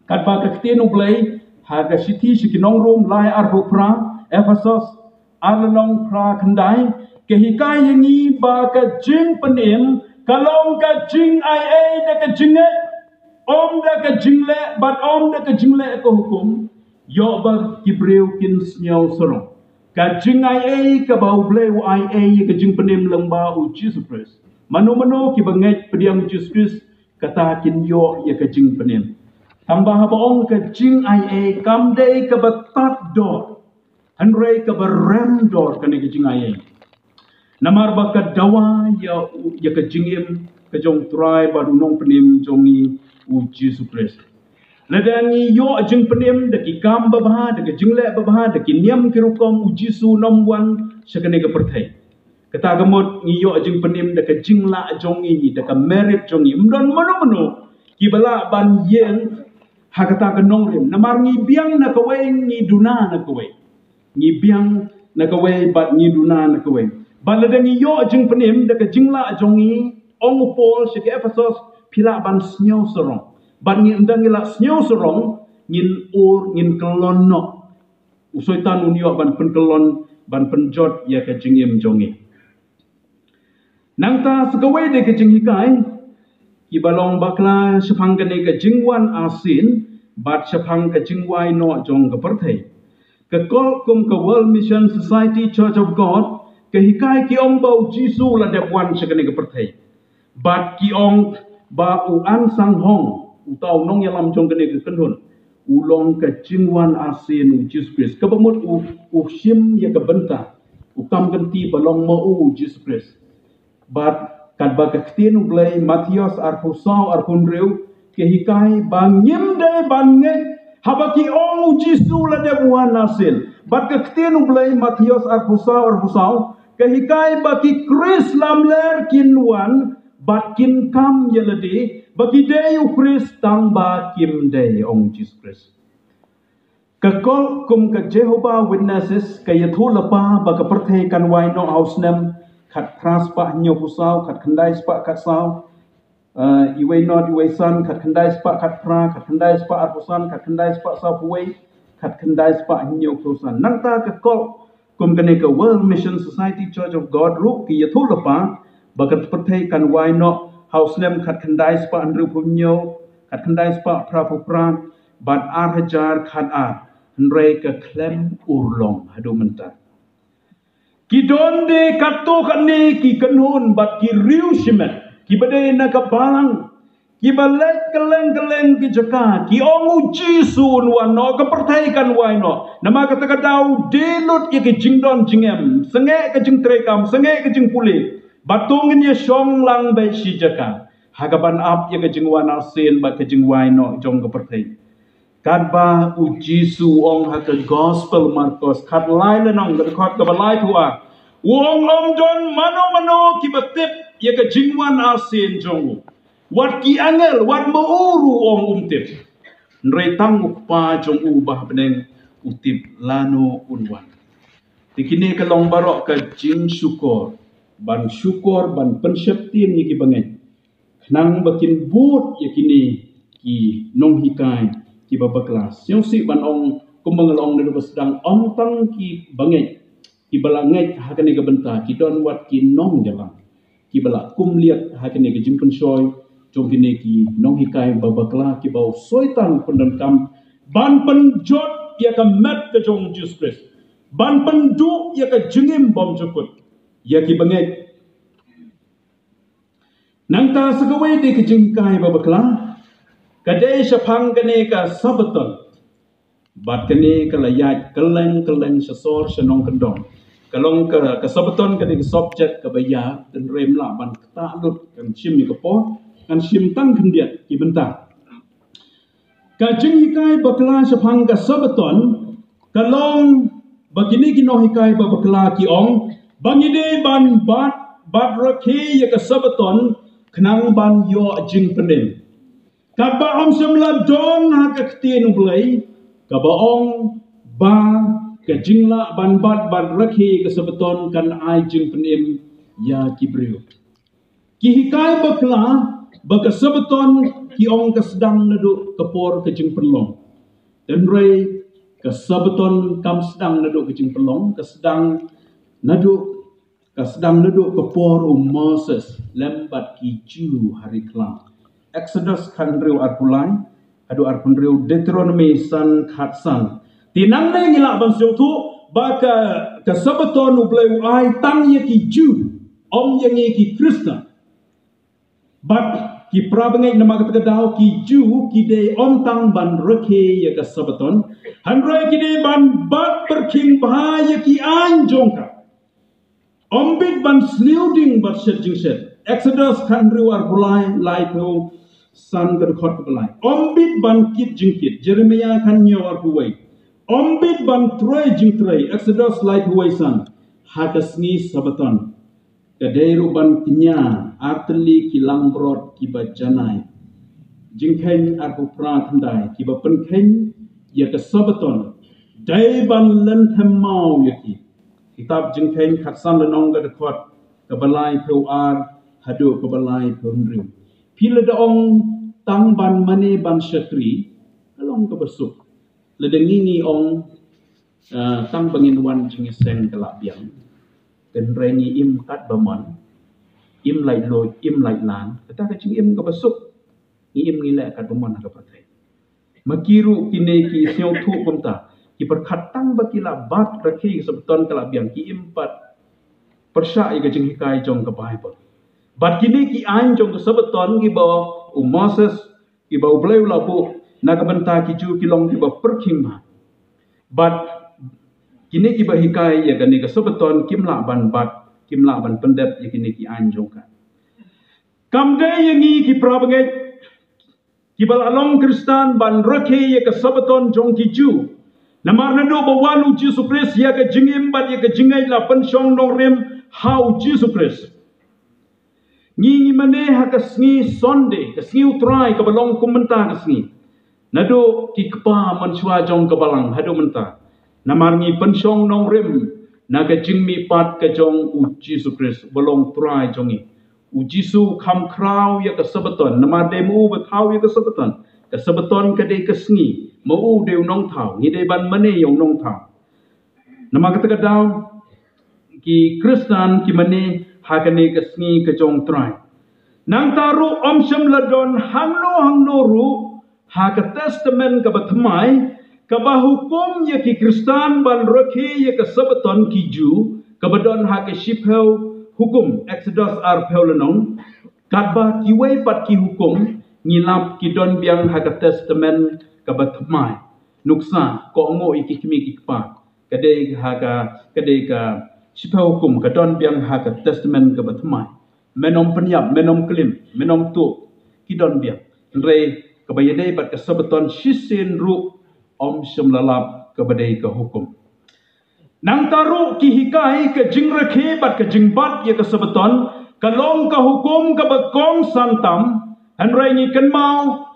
katba ka ktien U Blei ha ka shithi sha ki nong Rom lai arphew phra, Ephesos ar lynnong phra khyndai, ka hikai ïa ngi ba ka jingpynim ka long ka jingai ei da ka jingngeit, ym da ka jingleh, bad ym da ka jingleh ka hukum, ïoh ba ki briew kin sngew sarong. Ka jingai ei kaba U Blei u ai ei ïa ka jingpynim lyngba u Jisu Khrist. Mano mano kiba ngeit pdiang u Jisu Khrist, kata kin ïoh ïa ka jingpynim. Tang ba haba ong ka jingai ei, kam dei kaba tad dor, hynrei kaba rem dor kane ka jingai ei. Namar ba ka dawa ïa, ïa ka jingim ka jong u Trai bad u Nongpynim jong ngi u Jisu Khrist. Lada ngi ïoh jingpynim da ki kam babha, da ka jingleh babha, da ki niam ki rukom, u Jisu un ym wan sha kane ka pyrthei. Kata ka mut ngi ïoh jingpynim da ka jinglah jong ngi, da ka merit jong ngi. Ym don mano mano kiba lah ban ïeng ha kata ka nongrim. Namar ngi biang na kawei, ngi duna na kawei. Ngi biang na kawei bad ngi duna na kawei. Bad lada ngi ïoh jingpynim da ka jinglah jong ngi, ong u Paul sha ki Ephesos, phi lah ban sngew sarong. Bad ngi, ynda ngi lah sngew sarong, ngin ur, ngin kyllon noh. U Soitan un ïoh ban pynkyllon, ban pynjot ïa ka jingim jong ngi. Nangta sa kawei de ka jinghikai kiba long bakla shaphang kane ka jingwan arsien bad shaphang ka jingwai noh jong ka pyrthei. Ka cult kum ka World Mission Society Church of God Ka hikai ki ong ba u Jisu la dep wan sha kane ka pyrthei. Bad ki ong ba u An Sang Hong, uta u nongïalam jong kane ka kynhun, u long ka jingwan arsien u Jisu Khrist. Kaba mut u, u shim ïa ka bynta, u kam kynti ba long ma u u Jisu Khrist. Bad katba ka ktien u Blei, Mathaios arphew saw arphew hynriew, ka hikai ba ngim dei ban ngeit haba ki ong u Jisu la dep wan arsien. Bad ka ktien u Blei, Mathaios arphew saw arphew saw, ka hikai ba ki Khrist lamler kin wan bad kin kam ïa lade ba ki dei u Khrist tang ba kim dei, ong u Jisu Khrist. Ka Kolt kum ka Jehovah Witnesses ka ïathuh lypa ba ka pyrthei kan wai noh ha u snem khatphra spah hynñiewphew saw, khatkhyndai spah khatsaw, eh, iwei not iwei san, khatkhyndai spah khatphra, khatkhyndai spah arphew san, khatkhyndai spah sawphew wei, khatkhyndai spah hynñiewphew san. Nangta ka Kolt kum kane ka World Mission Society Church of God ruh ki ïathuh lypa ba ka pyrthei kan wai noh ha u snem khatkhyndai spah hynriewphew hynñiew, khatkhyndai spah phraphew phra bad ar hajar khatar, hynrei ka khlem urlong haduh mynta. Ki don de katto katne ki kynhun bad ki riew shimet kiba dei na ka balang, kiba leit kylleng kylleng ki jaka, ki ong u Jisu un wan noh, ka pyrthei kan wai noh. Namar kata ka daw die lut ïa ka jingdon jingem, sangeh ka jingtreikam, sangeh ka jingpule. Bad to ngin ïa shong lang beit shi jaka ha kaban ap ïa ka jingwan arsien bad ka jingwai noh jong ka pyrthei. Katba u Jisu u ong ha ka Gospel Markos khatlai lynnong, ka dkhot kaba laiphew ar, u ong ym don mano mano kiba tip ïa ka jingwan arsien jong u. Wat ki angel, wat ma u ruh, ong, um tip. Hynrei tang u Kpa jong u ba ha bneng u tip lano un wan. Te kine ka long baroh ka jingshukor, ban shukor, ban pynsheptieng ïa ki bangeit, khnang ba kin bud ïa kine ki nonghikai kiba bakla. Sngewsih ban ong, kumba nga la ong naduh ba sdang, ym tang ki bangeit kiba la ngeit ha kane ka bynta, ki don wat ki nongïalam kiba la kumliat ha kane ka jingpynshoi jong kine ki nonghikai ba bakla kiba u Soitan pyndonkam ban pynjot ïa ka met ka jong u Jisu Khrist, ban pynduh ïa ka jingim bymjukut ïa ki bangeit. Nangta sa kawei de ka jinghikai ba bakla ka dei shaphang kane ka Sabaton. Bad kane ka la ïaid kylleng kylleng, sha sor sha nongkyndong. Ka long ka, ka Sabaton ka dei ka subject kaba ïa, hynrei ym lah ban ktah lut, kan shim ïa ka por, kan shim tang khyndiat ki bynta. Ka jinghikai bakla shaphang ka Sabaton ka long ba kine ki nonghikai ba bakla ki ong ba ngi dei ban bat, bat rakhe ïa ka Sabaton khnang ban ïoh jingpynim. Katba ym shym la don ha ka ktien u Blei kaba ong ba ka jinglah ban bat, bat rakhe ka Sabaton kan ai jingpynim ïa ki briew. Ki hikai bakla ba ka Sabaton ki ong ka sdang naduh ka por ka jingpynlong. Hynrei ka Sabaton kam sdang naduh ka jingpynlong, ka sdang naduh, ka sdang naduh ka por u Moses lem bad ki Jiw ha ri khlam. Exodus khathynriew arphew lai haduh arphew hynriew, Deuteronomy san khatsan. Te nangne ngi lah ban sngewthuh ba ka, ka Sabaton u Blei u ai tang ïa ki Jiw, ym ïa ngi ki Khristan. Bad ki para bangeit, namar kata ka daw ki Jiw ki dei ym tang ban rakhe ïa ka Sabaton, hynrei ki dei ban bat pyrkhing bha ïa ki aiñ jong ka. Ym bit ban sniew ding bad shet jingshet. Exodus khathynriew arphew lai, laiphew san, ka dkhot kaba lai. Ym bit ban kit jingkit. Jeremiah khathynñiew arphew wei. Ym bit ban trei jingtrei. Exodus laiphew wei san. Ha ka sngi Sabaton ka dei ruh ban kñia artylli ki langbrot kiba janai. Jingkheiñ arphew phra khyndai, kiba pynkheiñ ïa ka Sabaton dei ban lynthem maw ïa ki. Kitab Jingkheiñ khatsan lynnong, ka dkhot kaba laiphew ar haduh kaba laiphew hynriew. Phi lada ong tang ban mane ban shakri, ka long kaba suk. Lada ngi ngi ong, ah, tang ba ngin wan jingïaseng ka la biang, hynrei ngi im kat ba mon, im laitluid, im laitlan, kata ka jingim kaba suk. Ngi im ngi leh kat ba mon ha ka pyrthei. Ma ki ruh kine ki sngewthuh kumta, ki pyrkhat tang ba ki la bat rakhe ka Sabaton ka la biang, ki im pat pyrshah ïa ka jinghikai jong ka Baibl. Bad kine ki aiñ jong ka Sabbaton kiba u Moses, kiba U Blei u la buh na ka bynta ki Jiw, ki long kiba pyrkhing bha. Bad kine kiba hikai ïa kane ka Sabbaton kim lah ban bat, kim lah ban pyndep ïa kine ki aiñ jong ka. Kam dei ïa ngi ki para bangeit kiba la long Khristan ban rakhe ïa ka Sabbaton jong ki Jiw. Namar naduh ba wan U Jisu Khrist, ïa ka jingim bad ïa ka jingngeit la pynshong nongrim ha U Jisu Khrist. Ngi ngi mane ha ka sngi Sunday, ka sngi U Trai kaba long kum mynta ka sngi, naduh ki kpa mynshuwa jong ka balang haduh mynta. Namar ngi pynshong nongrim na ka jingmihpat ka jong U Jisu Khrist, ba long Trai jong ngi. U Jisu kham khraw ïa ka Sabbaton, namar dei ma u ba thaw ïa ka Sabbaton. Ka Sabbaton ka dei ka sngi, ma u dei u nongthaw, ngi dei ban mane ïa u nongthaw. Namar kata ka daw, ki Khristan ki mane ha kane ka sngi ka jong Trai. Nangta ruh ym shym la don hangno hangno ruh ha ka Testament kaba thymmai kaba hukum ïa ki Khristan ban rakhe ïa ka Sabbaton ki Jiw, kaba don ha ka shiphew hukum, Exodus arphew lynnong. Katba kiwei pat ki hukum ngi lap ki don biang ha ka Testament kaba thymmai. Nuksa, kohnguh ïa ki kmie ki kpa, ka dei ha ka, ka dei ka shiphew hukum, ka don biang ha ka Testament kaba thymmai. Men ym pynïap, men ym klim, men ym tuh, ki don biang. Hynrei kaba ïadei bad ka Sabbaton shisien ruh ym shym la lap kaba dei ka hukum. Nangta ruh ki hikai ka jingrakhe bad ka jingbat ïa ka Sabbaton ka long ka hukum kaba kongsan tam. Hynrei ngi kynmaw,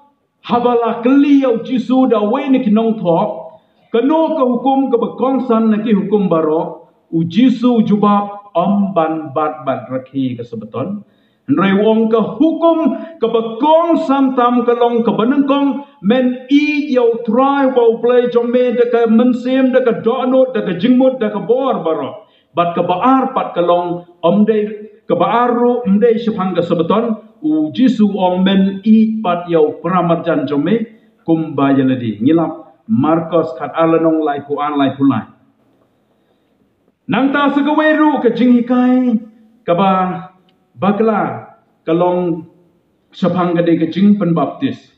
haba la kylli ïa U Jisu da uwei na ki nongthoh, kano ka hukum kaba kongsan na ki hukum baroh, U Jisu u jubab, ym ban bat bad rakhe ka Sabbaton. Hynrei u ong, ka hukum kaba kongsan tam ka long kaba nyngkong, men ïeit ïa U Trai uba U Blei jong me da ka mynsiem, da ka dohnud, da ka jingmut, da ka bor baroh. Bad kaba ar pat ka long, ym dei, kaba ar ruh ym dei shaphang ka Sabbaton. U Jisu u ong, men ïeit pat ïa u paramarjan jong me kumba ïa lade. Ngi lap Markos khatar lynnong, laiphew ar, laiphew lai. Nangta sa kawei ruh ka jinghikai kaba bakla ka long shaphang ka dei ka jingpynbaptis.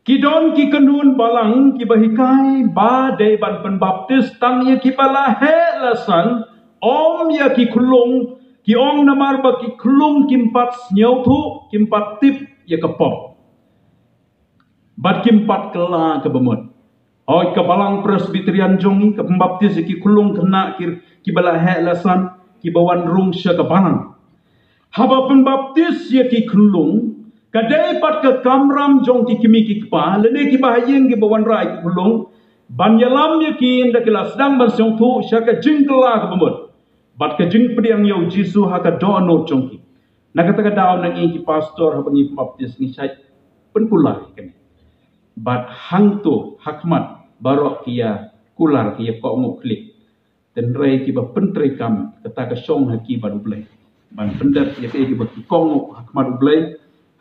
Ki don ki kynhun balang kiba hikai ba dei ban pynbaptis tang ïa kiba la heh la san, ym ïa ki khyllung, ki ong, namar ba ki khyllung kim pat sngewthuh, kim pat tip ïa ka pop, bad kim pat kylla kaba mut. Hooid, ka balang Presbyterian jong ngi ka pynbaptis ïa ki khyllung khynnah ki, kiba la heh la san, kiba wan rung sha ka balang. Haba pynbaptis ïa ki khyllung, ka dei pat ka kamram jong ki kmie ki kpa, lane kiba ha ïing kiba wanrah ïa ki khyllung, ban ïalam ïa ki ynda ki la sdang ban sngewthuh sha ka jingkylla kaba mut bad ka jingpdiang ïa U Jisu ha ka dohnud jong ki. Na kata ka daw, na ngi ki pastor, haba ngi pynbaptis, ngi shait pynkular ïa kane. Bad hangto ha khmat baroh ki ïa kular, ki ïa kohnguh khlieh. Hynrei kiba pyntreikam kata ka shong ha ki bad U Blei ban pyndep ïa kaei kaba ki kohnguh ha khmat U Blei,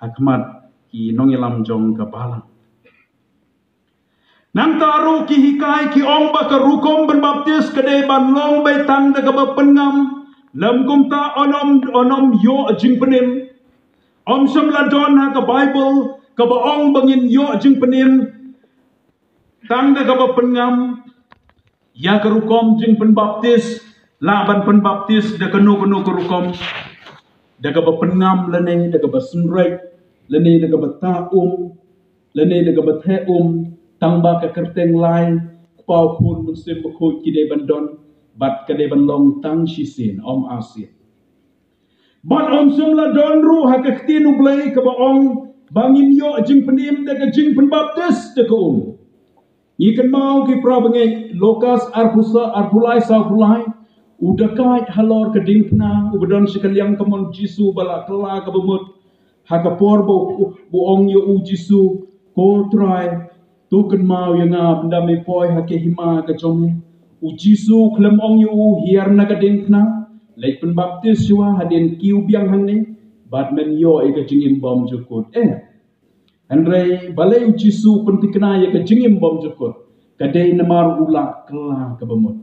ha khmat ki nongïalam jong ka balang. Nangta ruh ki hikai ki ong ba ka rukom pynbaptis ka dei ban long beit tang da kaba pynngam, lym kumta un ym, un ym ïoh jingpynim. Ym shym la don ha ka Baibl kaba ong ba ngin ïoh jingpynim tang da kaba pynngam. Ïa ka rukom jingpynbaptis, lah ban pynbaptis da kano kano ka rukom, da kaba pynngam lane da kaba synreit, lane da kaba tah um, lane da kaba theh um, tang ba ka kyrteng lai, Kpa, Khun, Mynsiem Bakhuid ki dei ban don, bad ka dei ban long tang shisien, ym arsien. Bad ym shym la don ruh ha ka ktien U Blei kaba ong ba ngin ïoh jingpynim da ka jingpynbaptis da ka um. Ngi kynmaw, ki para bangeit, Lukas arphew sa, arphew lai, sawphew lai, u dakait halor ka diengphna uba don sha ka liang kamon Jisu ba la kylla kaba mut, ha ka por ba u, u ong ïa U Jisu, Ko Trai, to kynmaw ïa nga ynda me poi ha ka hima ka jong me. U Jisu u khlem ong ïa u, hiar na ka diengphna, leit pynbaptis shuwa, hadien kiew biang hangne bad men ïoh ïa ka jingim bymjukut. Eh, hynrei balei U Jisu u pynthikna ïa ka jingim bymjukut? Ka dei namar u la kylla kaba mut.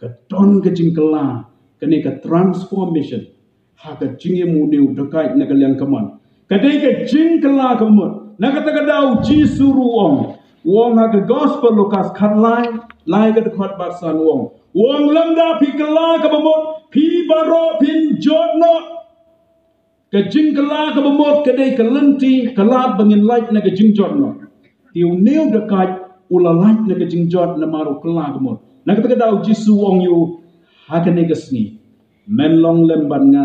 Ka don ka jingkylla, kane ka transformation ha ka jingim u ne u dakaid na ka liang kamon. Ka dei ka jingkylla ka bamut. Na kata ka daw u Jisu ruh u ong, u ong ha ka Gospel Lukas khatlai, lai ka dkhot ba san u ong. U ong lymda phi kylla ka bamut, phi baroh phin jot noh. Ka jingkylla ka bamut ka dei ka lynti, ka lad ba ngin lait na ka jingjot noh. Te u ne u dakaid u la lait na ka jingjot namar u kylla ka bamut. Na kata ka daw u Jisu u ong ïa u, ha kane ka sngi men long lem bad nga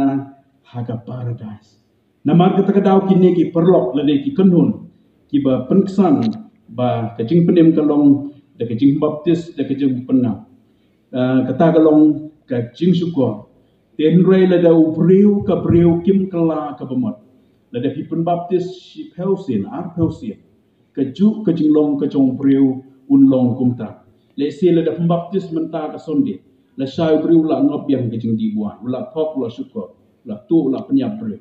ha ka paradais. Namar kata ka daw kine ki paralok lane ki kynhun kiba pynksan ba ka jingpynim ka long da ka jingbaptis, da ka jingpynngap. Ah, kata ka long ka jingshukor. Te hynrei lada u briew ka briew kim kylla ka bamut, lada phi pynbaptis shiphew sien, arphew sien, kajuh ka jinglong ka jong u briew un long kumta. Lehse lada pynbaptis mynta ka Sunday, lashai u briew u la ngop biang ka jingdih buaid, u la thok, u la shukor, u la tuh, u la pynïap briew.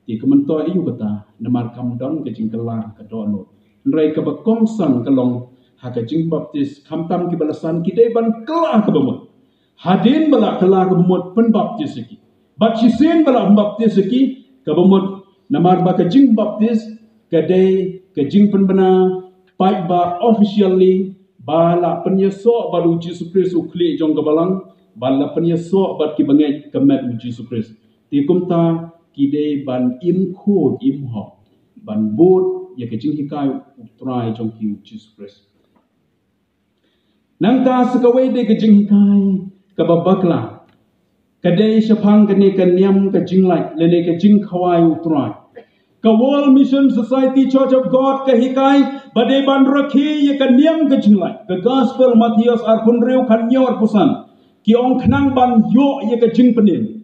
Te ka myntoi aïu kata, namar kam don ka jingkylla ka dohnud. Hynrei kaba kongsan ka long ha ka jingbaptis, khamtam kiba la san ki dei ban kylla ka bamut. Hadien ba la kylla ka bamut pynbaptis ïa ki. Bad shisien ba la pynbaptis ïa ki, ka bamut, namar ba ka jingbaptis ka dei ka jingpynbna paidbah officially, ba la pynïasoh bad u Jisu Khrist u khlieh jong ka balang, ba la pynïasoh bad kiba ngeit ka met u Jisu Khrist. Te kumta ki dei ban im khuid im hok ban bud ïa ka jinghikai u Trai jong ki u Jisu Khrist. Nangta sa kawei de ka jinghikai kaba bakla ka dei shaphang kane ka niam ka jinglait lane ka jingkhawai u Trai. Ka World Mission Society Church of God ka hikai ba dei ban rakhe ïa ka niam ka jinglait. Ka Gospel Mathaios arphew hynriew khathynñiew arphew san ki ong khnang ban ïoh ïa ka jingpynim.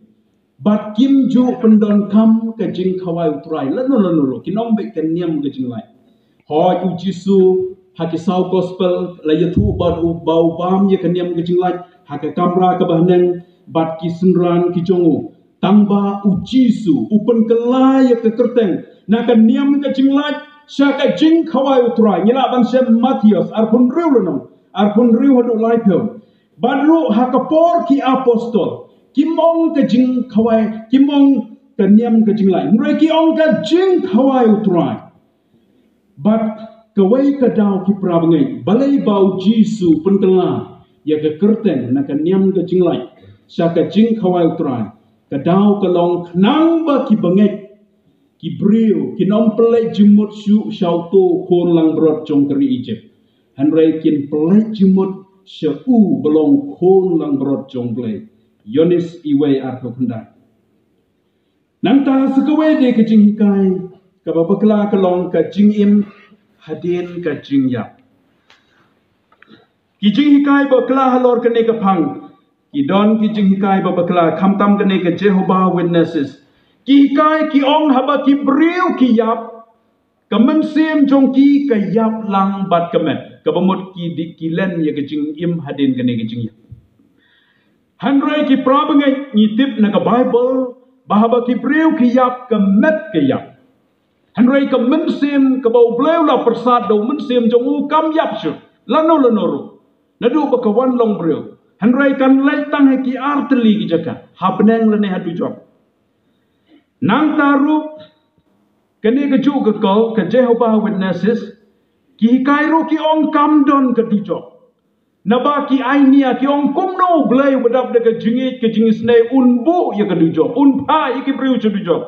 Bad kim ju pyndonkam ka jingkhawai u Trai lano lano ruh, kin ong beit ka niam ka jinglait. Hooid, u Jisu ha ki saw Gospel la ïathuh bad u ba u bam ïa ka niam ka jinglait ha ka kamra kaba haneng bad ki synran ki jong u. Tangba u Jisu u pynkylla ïa ka kyrteng na ka niam ka jinglait sha ka jingkhawai u Trai. Ngi lah ban shem Mathaios arphew hynriew lynnong, arphew hynriew haduh laiphew. Bad ruh ha ka por ki apostol kim ong ka jingkhawai, kim ong ka niam ka jinglait, hynrei ki ong ka jingkhawai u Trai. Bad kawei ka daw ki para bangeit, balei ba u Jisu pynkylla ïa ka kyrteng na ka niam ka jinglait sha ka jingkhawai u Trai? Ka daw ka long khnang ba ki bangeit, ki briew kin ym pynleit jingmut shuh sha uto u khun langbrot jong ka ri Egypt, hynrei kin pynleit jingmut sha u ba long khun langbrot jong Blei. Ïoannis wei arphew khyndai. Nangta sa kawei de ka jinghikai kaba bakla ka long ka jingim hadien ka jingïap. Ki jinghikai bakla halor kane ka phang, ki don ki jinghikai ba bakla, khamtam kane ka Jehovah Witnesses. Ki hikai ki ong haba ki briew ki ïap, ka mynsiem jong ki ka ïap lang bad ka met. Kaba mut ki dei ki len ïa ka jingim hadien kane ka jingïap. Hynrei ki para bangeit, ngi tip na ka Baibl ba haba ki briew ki ïap, ka met ka ïap. Hynrei ka mynsiem kaba U Blei u la pyrsad da u mynsiem jong u kam ïap shuh lano lano ruh naduh ba ka wan long briew. Hynrei kan leit tang ha ki artylli ki jaka, ha bneng lane ha dujok. Nangta ruh kane kajuh ka cult ka Jehovah Witnesses, ki hikai ruh ki ong kam don ka dujok. Naba ki ainia, ki ong kumno U Blei uba dap da ka jingïeit ka jingisynei un buh ïa ka dujok, un phah ïa ki briew sha dujok.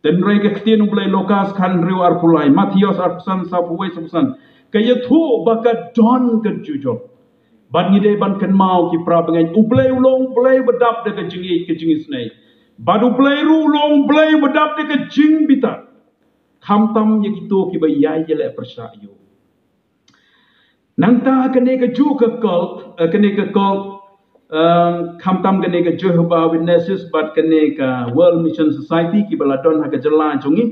Hynrei ka ktien U Blei, Lukas khathynriew arphew lai, Mathaios arphew san, sawphew wei sawphew san, ka ïathuh ba ka don ka dujok. Bad ngi dei ban kynmaw, ki para bangeit, U Blei u long U Blei uba dap da ka jingïeit ka jingisynei. Bad U Blei ruh u long U Blei uba dap da ka jingbitar. Khamtam ïa kito kiba ïai ïaleh pyrshah ïa u. Nangta kane kajuh ka cult, eh, kane ka cult, eh, khamtam kane ka Jehovah Witnesses bad kane ka World Mission Society kiba la don ha ka jylla jong ngi,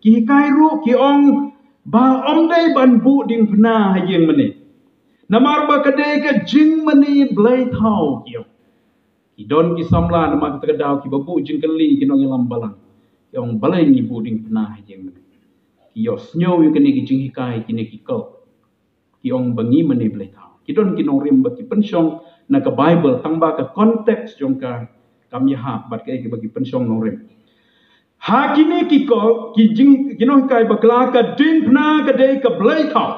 ki hikai ruh ki ong ba ym dei ban buh diengphna ha ïing mane. Namar ba ka dei ka jingmane blei thaw, ki ong. Ki don ki samla namar kata ka daw kiba buh jingkylli, ki nongïalam balang. Ki ong balei ngi buh diengphna ha ïing mane. Ki ïohsngew ïa kine ki jinghikai kine ki cult. Ki ong ba ngi mane blei thaw. Ki don ki nongrim ba ki pynshong na ka Baibl, tangba ka context jong ka kam ïahap bad kaei kaba ki pynshong nongrim. Ha kine ki ko, ki jing, ki nonghikai bakla, ka diengphna ka dei ka blei thaw.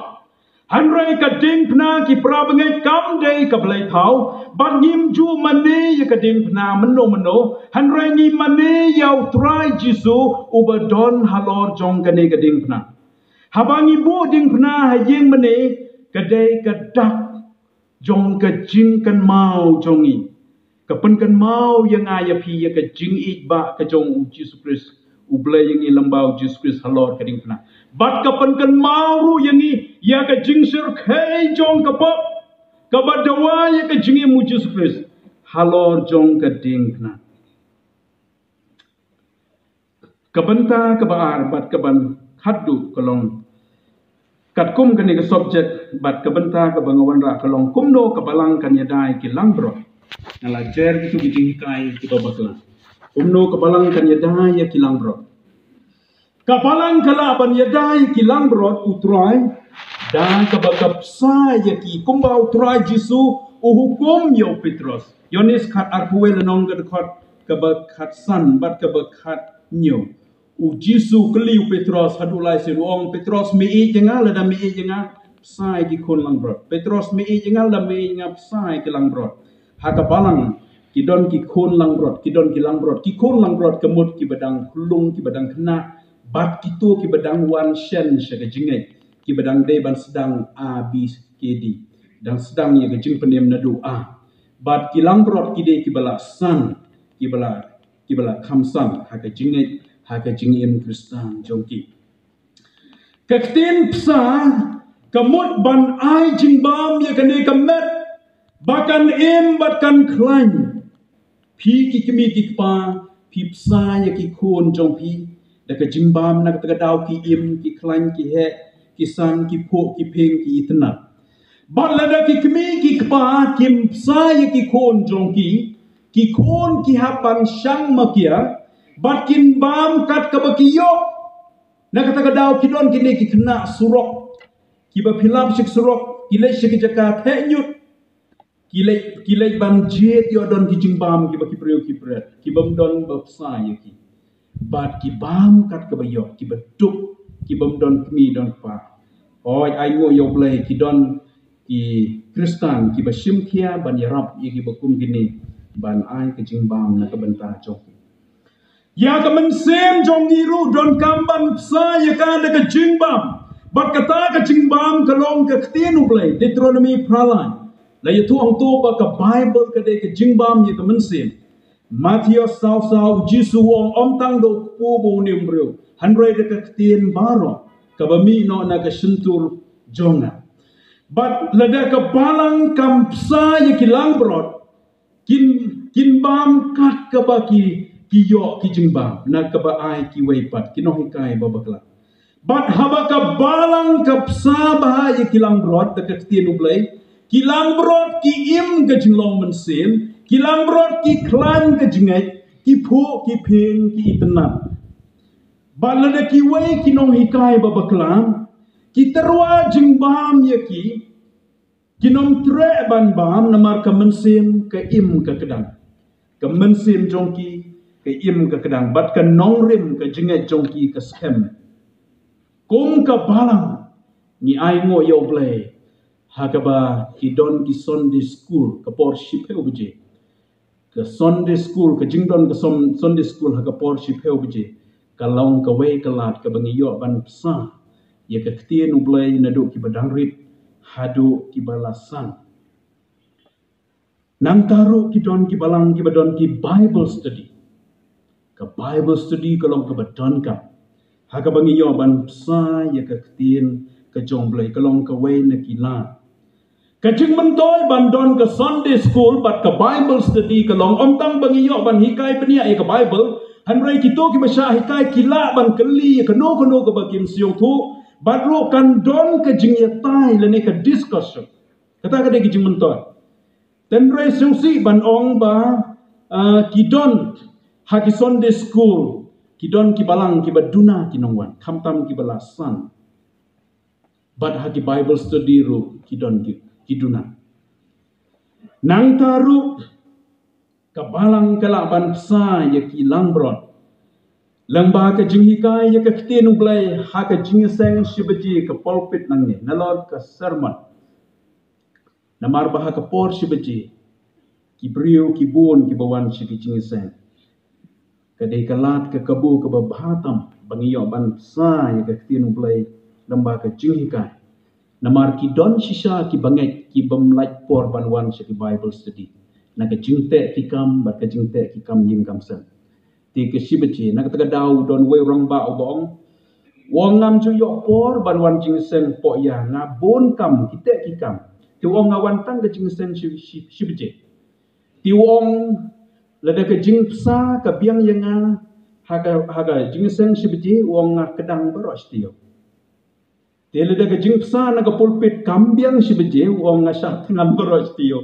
Hynrei ka diengphna, ki para bangeit, kam dei ka blei thaw. Bad ngim ju mane ïa ka diengphna mynno mynno, hynrei ngi mane ïa U Trai Jisu uba don halor jong kane ka diengphna. Haba ngi buh diengphna ha ïing mane, ka dei ka dak jong ka jingkynmaw jong ngi. Ka pynkynmaw ïa nga ïa phi ïa ka jingïeit ba ka jong U Jisu Khrist, U Blei ïa ngi lyngba U Jisu Khrist halor ka diengphna. Bad ka pynkynmaw ruh ïa ngi ïa ka jingshyrkhei jong ka pop, kaba dawa ïa ka jingim U Jisu Khrist halor jong ka diengphna. Ka bynta kaba ar bad kaban khatduh ka long katkum kane ka subject, bad ka bynta kaba nga wanrah ka long kumno ka balang kan ïada ïa ki langbrot. Nga la jer kitu ki jinghikai kiba bakla. Kumno ka balang kan ïada ïa ki langbrot. Ka balang ka lah ban ïada ïa ki langbrot, U Trai, da kaba ka bsa ïa ki, kumba U Trai Jisu u hukum ïa u Petros. Ïoannis khat arphew wei, lynnong ka dkhot kaba khatsan bad kaba khathynñiew. U Jisu u kylli u Petros haduh lai sien, u ong, Petros, me ïeit ïa nga? Lada me ïeit ïa nga, bsa ïa ki khun langbrot. Petros, me ïeit ïa nga? Lada me ïeit ïa nga, bsa ïa ki langbrot. Ha ka balang ki don ki khun langbrot, ki don ki langbrot, ki khun langbrot ka mut kiba dang khlung, kiba dang khynnah, bad kito kiba dang wan shen sha ka jingngeit, kiba dang dei ban sdang A B C D, dang sdang ïa ka jingpynim naduh A. Bad ki langbrot ki dei kiba la san, kiba la, kiba la kham san ha ka jingngeit, ha ka jingim Khristan jong ki. Ka ktien bsa ka mut ban ai jingbam ïa kane ka met ba kan im bad kan khlaiñ. Phi ki kmie ki kpa, phi bsa ïa ki khun jong phi da ka jingbam, na kata ka daw ki im, ki khlaiñ, ki heh, ki san, ki phuh, ki phieng, ki itynnad. Bad lada ki kmie ki kpa kim bsa ïa ki khun jong ki, ki khun ki hap ban shang makia bad kin bam kat kaba ki ïoh. Na kata ka daw ki don kine ki khynnah surok, kiba phi lap sha ki surok, ki leit sha ki jaka theh ñiut, ki leit, ki leit ban jied, ïoh don ki jingbam kiba ki briew ki bret, ki bym don ba bsa ïa ki. Bad ki bam kat kaba ïoh, kiba duk, ki bym don kmie don kpa. Hooid, ai nguh ïa U Blei, ki don ki Khristan kiba shim khia ban ïarap ïa kiba kum kine ban ai ka jingbam na ka bynta jong ki. Ïa ka mynsiem jong ngi ruh donkam ban bsa ïa ka da ka jingbam. Bad kata ka jingbam ka long ka ktien U Blei, Deuteronomi phra lai. La ïathuh hangto ba ka Baibl ka dei ka jingbam ïa ka mynsiem. Mathaios saw saw, U Jisu u ong, ym tang da u kpu bad une u briew, hynrei da ka ktien baroh kaba mih noh na ka shyntur jong nga. Bad lada ka balang kam bsa ïa ki langbrot, kin, kin bam kat kaba ki, ki ïoh ki jingbam na kaba ai kiwei pat, ki nonghikai ba bakla. Bad haba ka balang ka bsa bha ïa ki langbrot da ka ktien U Blei, ki langbrot ki im ka jinglong mynsiem, ki langbrot ki khlaiñ ka jingngeit, ki phuh, ki phieng, ki itynnad. Bad lada kiwei ki nonghikai ba bakla ki tyrwa jingbam ïa ki, kin ym treh ban bam, namar ka mynsiem ka im ka kdang. Ka mynsiem jong ki ka im ka kdang, bad ka nongrim ka jingngeit jong ki ka skhem. Kum ka balang ngi ai nguh ïa U Blei ha kaba ki don ki Sunday school ka por shiphew baje. Ka Sunday school, ka jingdon ka Sun-, Sunday school ha ka por shiphew baje, ka long kawei ka lad kaba ngi ïoh ban bsa ïa ka ktien U Blei naduh kiba dang rit haduh kiba la san. Nangta ruh ki don ki balang kiba don ki Bible study. Ka Bible study ka long kaba donkam ha kaba ngi ïoh ban bsa ïa ka ktien ka jong U Blei, ka long kawei na ki lad. Ka jingmyntoi ban don ka Sunday school bad ka Bible study ka long ym tang ba ngi ïoh ban hikai bniah ïa ka Bible, hynrei kito kiba shah hikai ki lah ban kylli ïa kano kano kaba kim sngewthuh, bad ruh kan don ka jingïatai lane ka discussion. Kata ka dei ka jingmyntoi. Hynrei sngewsih ban ong ba, ah, ki don ha ki Sunday school, ki don ki balang kiba duna ki nongwan, khamtam kiba la san. Bad ha ki Bible study ruh ki don ki, ki duna. Nangta ruh Ka balang ka lah ban psa ïa ki langbrot. Lyngba ka jinghikai ïa ka ktien U Blei ha ka jingïaseng shi baje ka pulpit nangne, nalor ka sermon. Namar ba ha ka por shi baje, ki briew ki bun kiba wan sha ka jingïaseng. Ka dei ka lad ka kabu kaba bha tam ba ngi ïoh ban psa ïa ka ktien U Blei lyngba ka jinghikai. Namar ki don shisha ki bangeit ki bym lait por ban wan sha ki Bible study, na ka jingteh ki kam bad ka jingteh ki kam ïing kam sem. Te ka shi baje, na kata ka daw u don uwei u rangbah uba ong, u ong, ngam ju ïoh por ban wan jingïaseng poh ïa, nga bun kam, ki teh ki kam. Te u ong, nga wan tang ka jingïaseng shi, shi, shi baje. Te u ong, lada ka jingpsa ka biang ïa nga ha ka, ha ka jingïaseng shi baje, u ong, nga kdang baroh shi taïew. Te lada ka jingpsa na ka pulpit kam biang shi baje, u ong, nga shah thngan baroh shi taïew.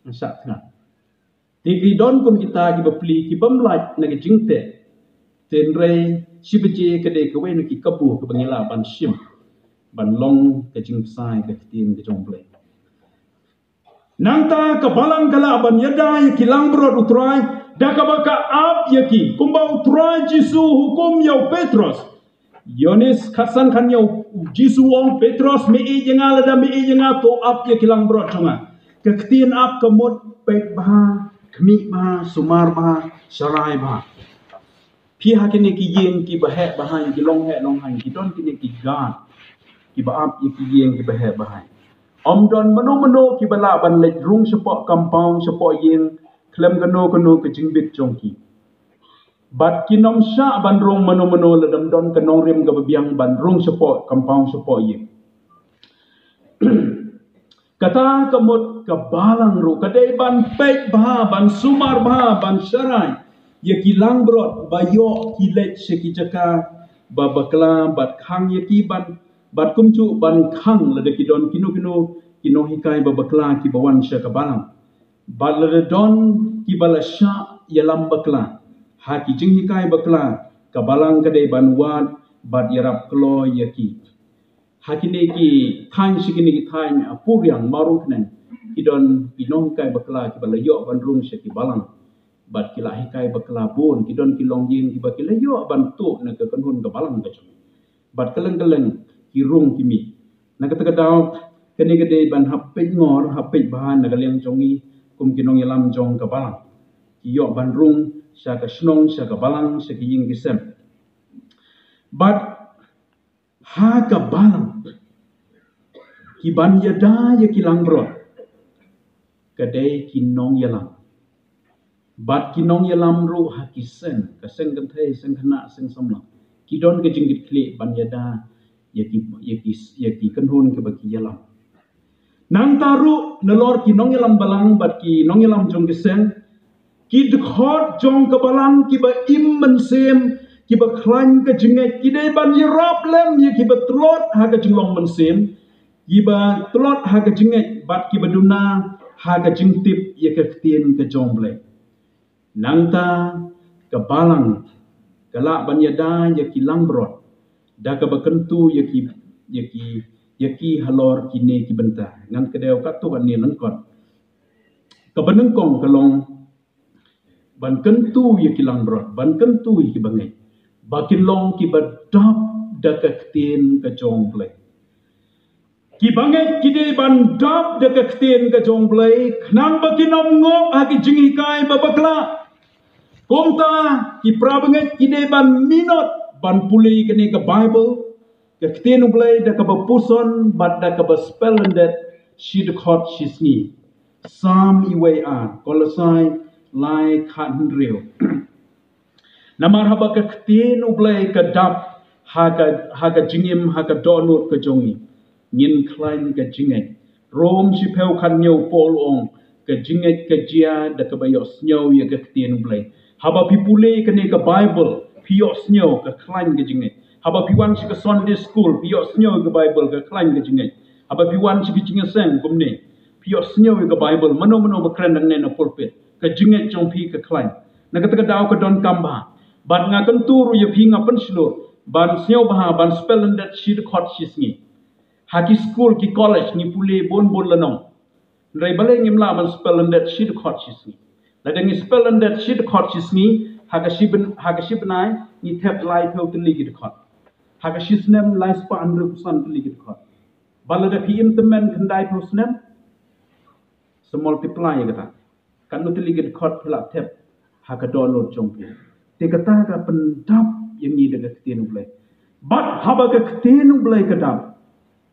Nga shah thngan. Te ki don kum kita kiba plie, ki bym lait na ka jingteh. Te hynrei shi baje ka dei kawei na ki kabu kaba ngi lah ban shim ban long ka jingpsa ïa ka ktien ka jong U Blei. Nangta ka balang ka lah ban ïada ïa ki langbrot U Trai da kaba ka ap ïa ki, kumba U Trai Jisu u hukum ïa u Petros. Ïoannis khatsan khathynñiew, Jisu u ong, Petros, me ïeit ïa nga? Lada me ïeit ïa nga, to ap ïa ki langbrot jong nga. Ka ktien ap ka mut peit bha, khmih bha, sumar bha, sharai bha. Phi ha kine ki ïing kiba heh bha, ki long heh long haiñ, ki don kine ki guard kiba ap ïa ki ïing kiba heh bha. Ym don mano mano kiba lah ban leit rung shapoh compound, shapoh ïing, khlem kano kano ka jingbit jong ki. Bad kin ym shah ban rung mano mano lada ym don ka nongrim kaba biang ban rung shapoh compound, shapoh ïing. Kata ka mut ka balang ruh ka dei ban peit bha, ban sumar bha, ban sharai ïa ki langbrot ba ïoh ki leit sha ki jaka ba bakla, bad khang ïa ki ban, bad kumjuh ban khang lada ki don kino kino ki nonghikai ba bakla kiba wan sha ka balang. Bad lada don kiba la shah ïalam bakla ha ki jinghikai bakla, ka balang ka dei ban wad bad ïarap kloi ïa ki. Ha kine ki thaiñ, sha kine ki thaiñ, ah, Puriang, Mawryngkneng, ki don ki nonghikai bakla kiba la ïoh ban rung sha ki balang. Bad ki la hikai bakla bun, ki don ki longïing kiba ki la ïoh ban tuh na ka kynhun ka balang ka jong. Bad kylleng kylleng ki rung ki mih. Na kata ka daw, kane ka dei ban hap peit ngor, hap peit bha na ka liang jong ngi kum ki nongïalam jong ka balang. Ki ïoh ban rung sha ka shnong, sha ka balang, sha ki ïing ki sem. Bad ha ka balang, ki ban ïada ïa ki langbrot ka dei ki nongïalam. Bad ki nongïalam ruh ha ki seng, ka seng kynthei, seng khynnah, seng samla, ki don ka jingkitkhlieh ban ïada ïa ki, ïa ki, ïa ki kynhun kiba ki ïalam. Nangta ruh nalor ki nongïalam balang bad ki nongïalam jong ki seng, ki dkhot jong ka balang kiba im mynsiem, kiba khlaiñ ka jingngeit, ki dei ban ïarap lem ïa kiba tlot ha ka jinglong mynsiem, kiba tlot ha ka jingngeit bad kiba duna ha ka jingtip ïa ka ktien ka jong U Blei. Nangta ka balang ka lah ban ïada ïa ki langbrot da kaba kyntu ïa ki, ïa ki, ïa ki halor kine ki bynta. Ngan kdew katto katne lyngkot. Kaba nyngkong ka long ban kyntu ïa ki langbrot, ban kyntu ïa ki bangeit ba kin long kiba dap da ka ktien ka jong U Blei. Ki bangeit ki dei ban dap da ka ktien ka jong U Blei, khnang ba kin ym ngop ha ki jinghikai ba bakla. Kumta ki para bangeit ki dei ban minot ban pule kane ka Bible, ka ktien U Blei, da kaba puson bad da kaba spell lyndet shi dkhot shi sngi. Salm uwei ar, Kolosai lai khathynriew. Namar haba ka ktien U Blei ka dap ha ka, ha ka jingim, ha ka dohnud ka jong ngi, ngin khlaiñ ka jingngeit. Rom shiphew khathynñiew, Paul u ong, ka jingngeit ka jia da kaba ïohsngew ïa ka ktien U Blei. Haba phi pule kane ka Bible, phi ïohsngew, ka khlaiñ ka jingngeit. Haba phi wan sha ka Sunday school, phi ïohsngew ïa ka Bible, ka khlaiñ ka jingngeit. Haba phi wan sha ka jingïaseng kumne, phi ïohsngew ïa ka Bible, mano mano ba kren nangne na pulpit, ka jingngeit jong phi ka khlaiñ. Na kata ka daw ka donkam bha. Bad nga kyntu ruh ïa phi, nga pynshlur ban sngewbha ban spell lyndet shi dkhot shi sngi. Ha ki skul, ki college ngi pule bun bun lynnong. Hynrei balei ngim lah ban spell lyndet shi dkhot shi sngi? Lada ngi spell and that shi dkhot shi sngi, ha ka shi byn-, ha ka shi bnai, ngi thep laiphew tylli ki dkhot. Ha ka shi snem, laispah hynriewphew san tylli ki dkhot. Bad lada phi im tymmen khyndaiphew snem, sa multiply ïa kata. Katno tylli ki dkhot phi la thep ha ka dohnud jong phi. Te kata ka pyndap ïa ngi da ka ktien U Blei. Bad haba ka ktien U Blei ka dap,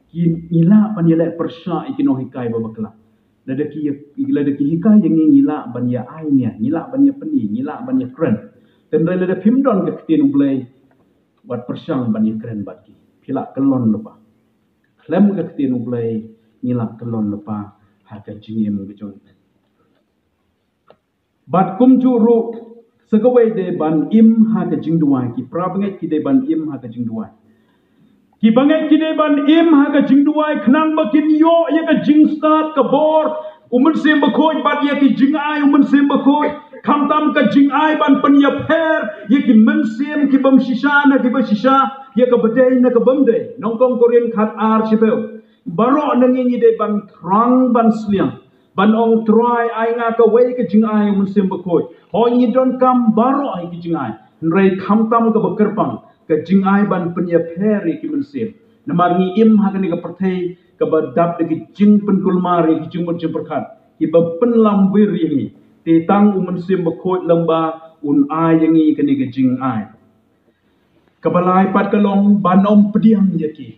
ki, ngi lah ban ïaleh pyrshah ïa ki nonghikai ba bakla. Lada ki, lada ki hikai ïa ngi, ngi lah ban ïa ai nia, ngi lah ban ïa pyni, ngi lah ban ïa kren. Tangba lada phim don ka ktien U Blei, wat pyrshang ban ïa kren bad ki. Phi lah kyllon lypa. Khlem ka ktien U Blei, ngi lah kyllon lypa ha ka jingim ka jong ngi. Bad kumjuh ruh, sa kawei dei ban im ha ka jingduwai, ki para bangeit ki dei ban im ha ka jingduwai. Ki bangeit ki dei ban im ha ka jingduwai, khnang ba kin ïoh ïa ka jingstad, ka bor U Mynsiem Bakhuid bad ïa ki jingai U Mynsiem Bakhuid, khamtam ka jingai ban pynïapher ïa ki mynsiem ki bym shisha na ki ba shisha, ïa ka ba dei na ka bym dei. Nyngkong Korinth khat ar shiphew. Baroh na ngi ngi dei ban thrang ban sliang, ban ong, Trai, ai nga kawei ka jingai U Mynsiem Bakhuid. Hooid, ngi donkam baroh hi ki jingai, hynrei khamtam ka ba kyrpang, ka jingai ban pynïapher ïa ki mynsiem. Namar ngi im ha kane ka pyrthei ka ba dap da ki jingpynkulmar ïa ki jingmut jingpyrkhat, ki ba pynlamwir ïa ngi. Te tang U Mynsiem Bakhuid lang ba un ai ïa ngi kane ka jingai. Ka ba lai pat ka long ban ym pdiang ïa ki.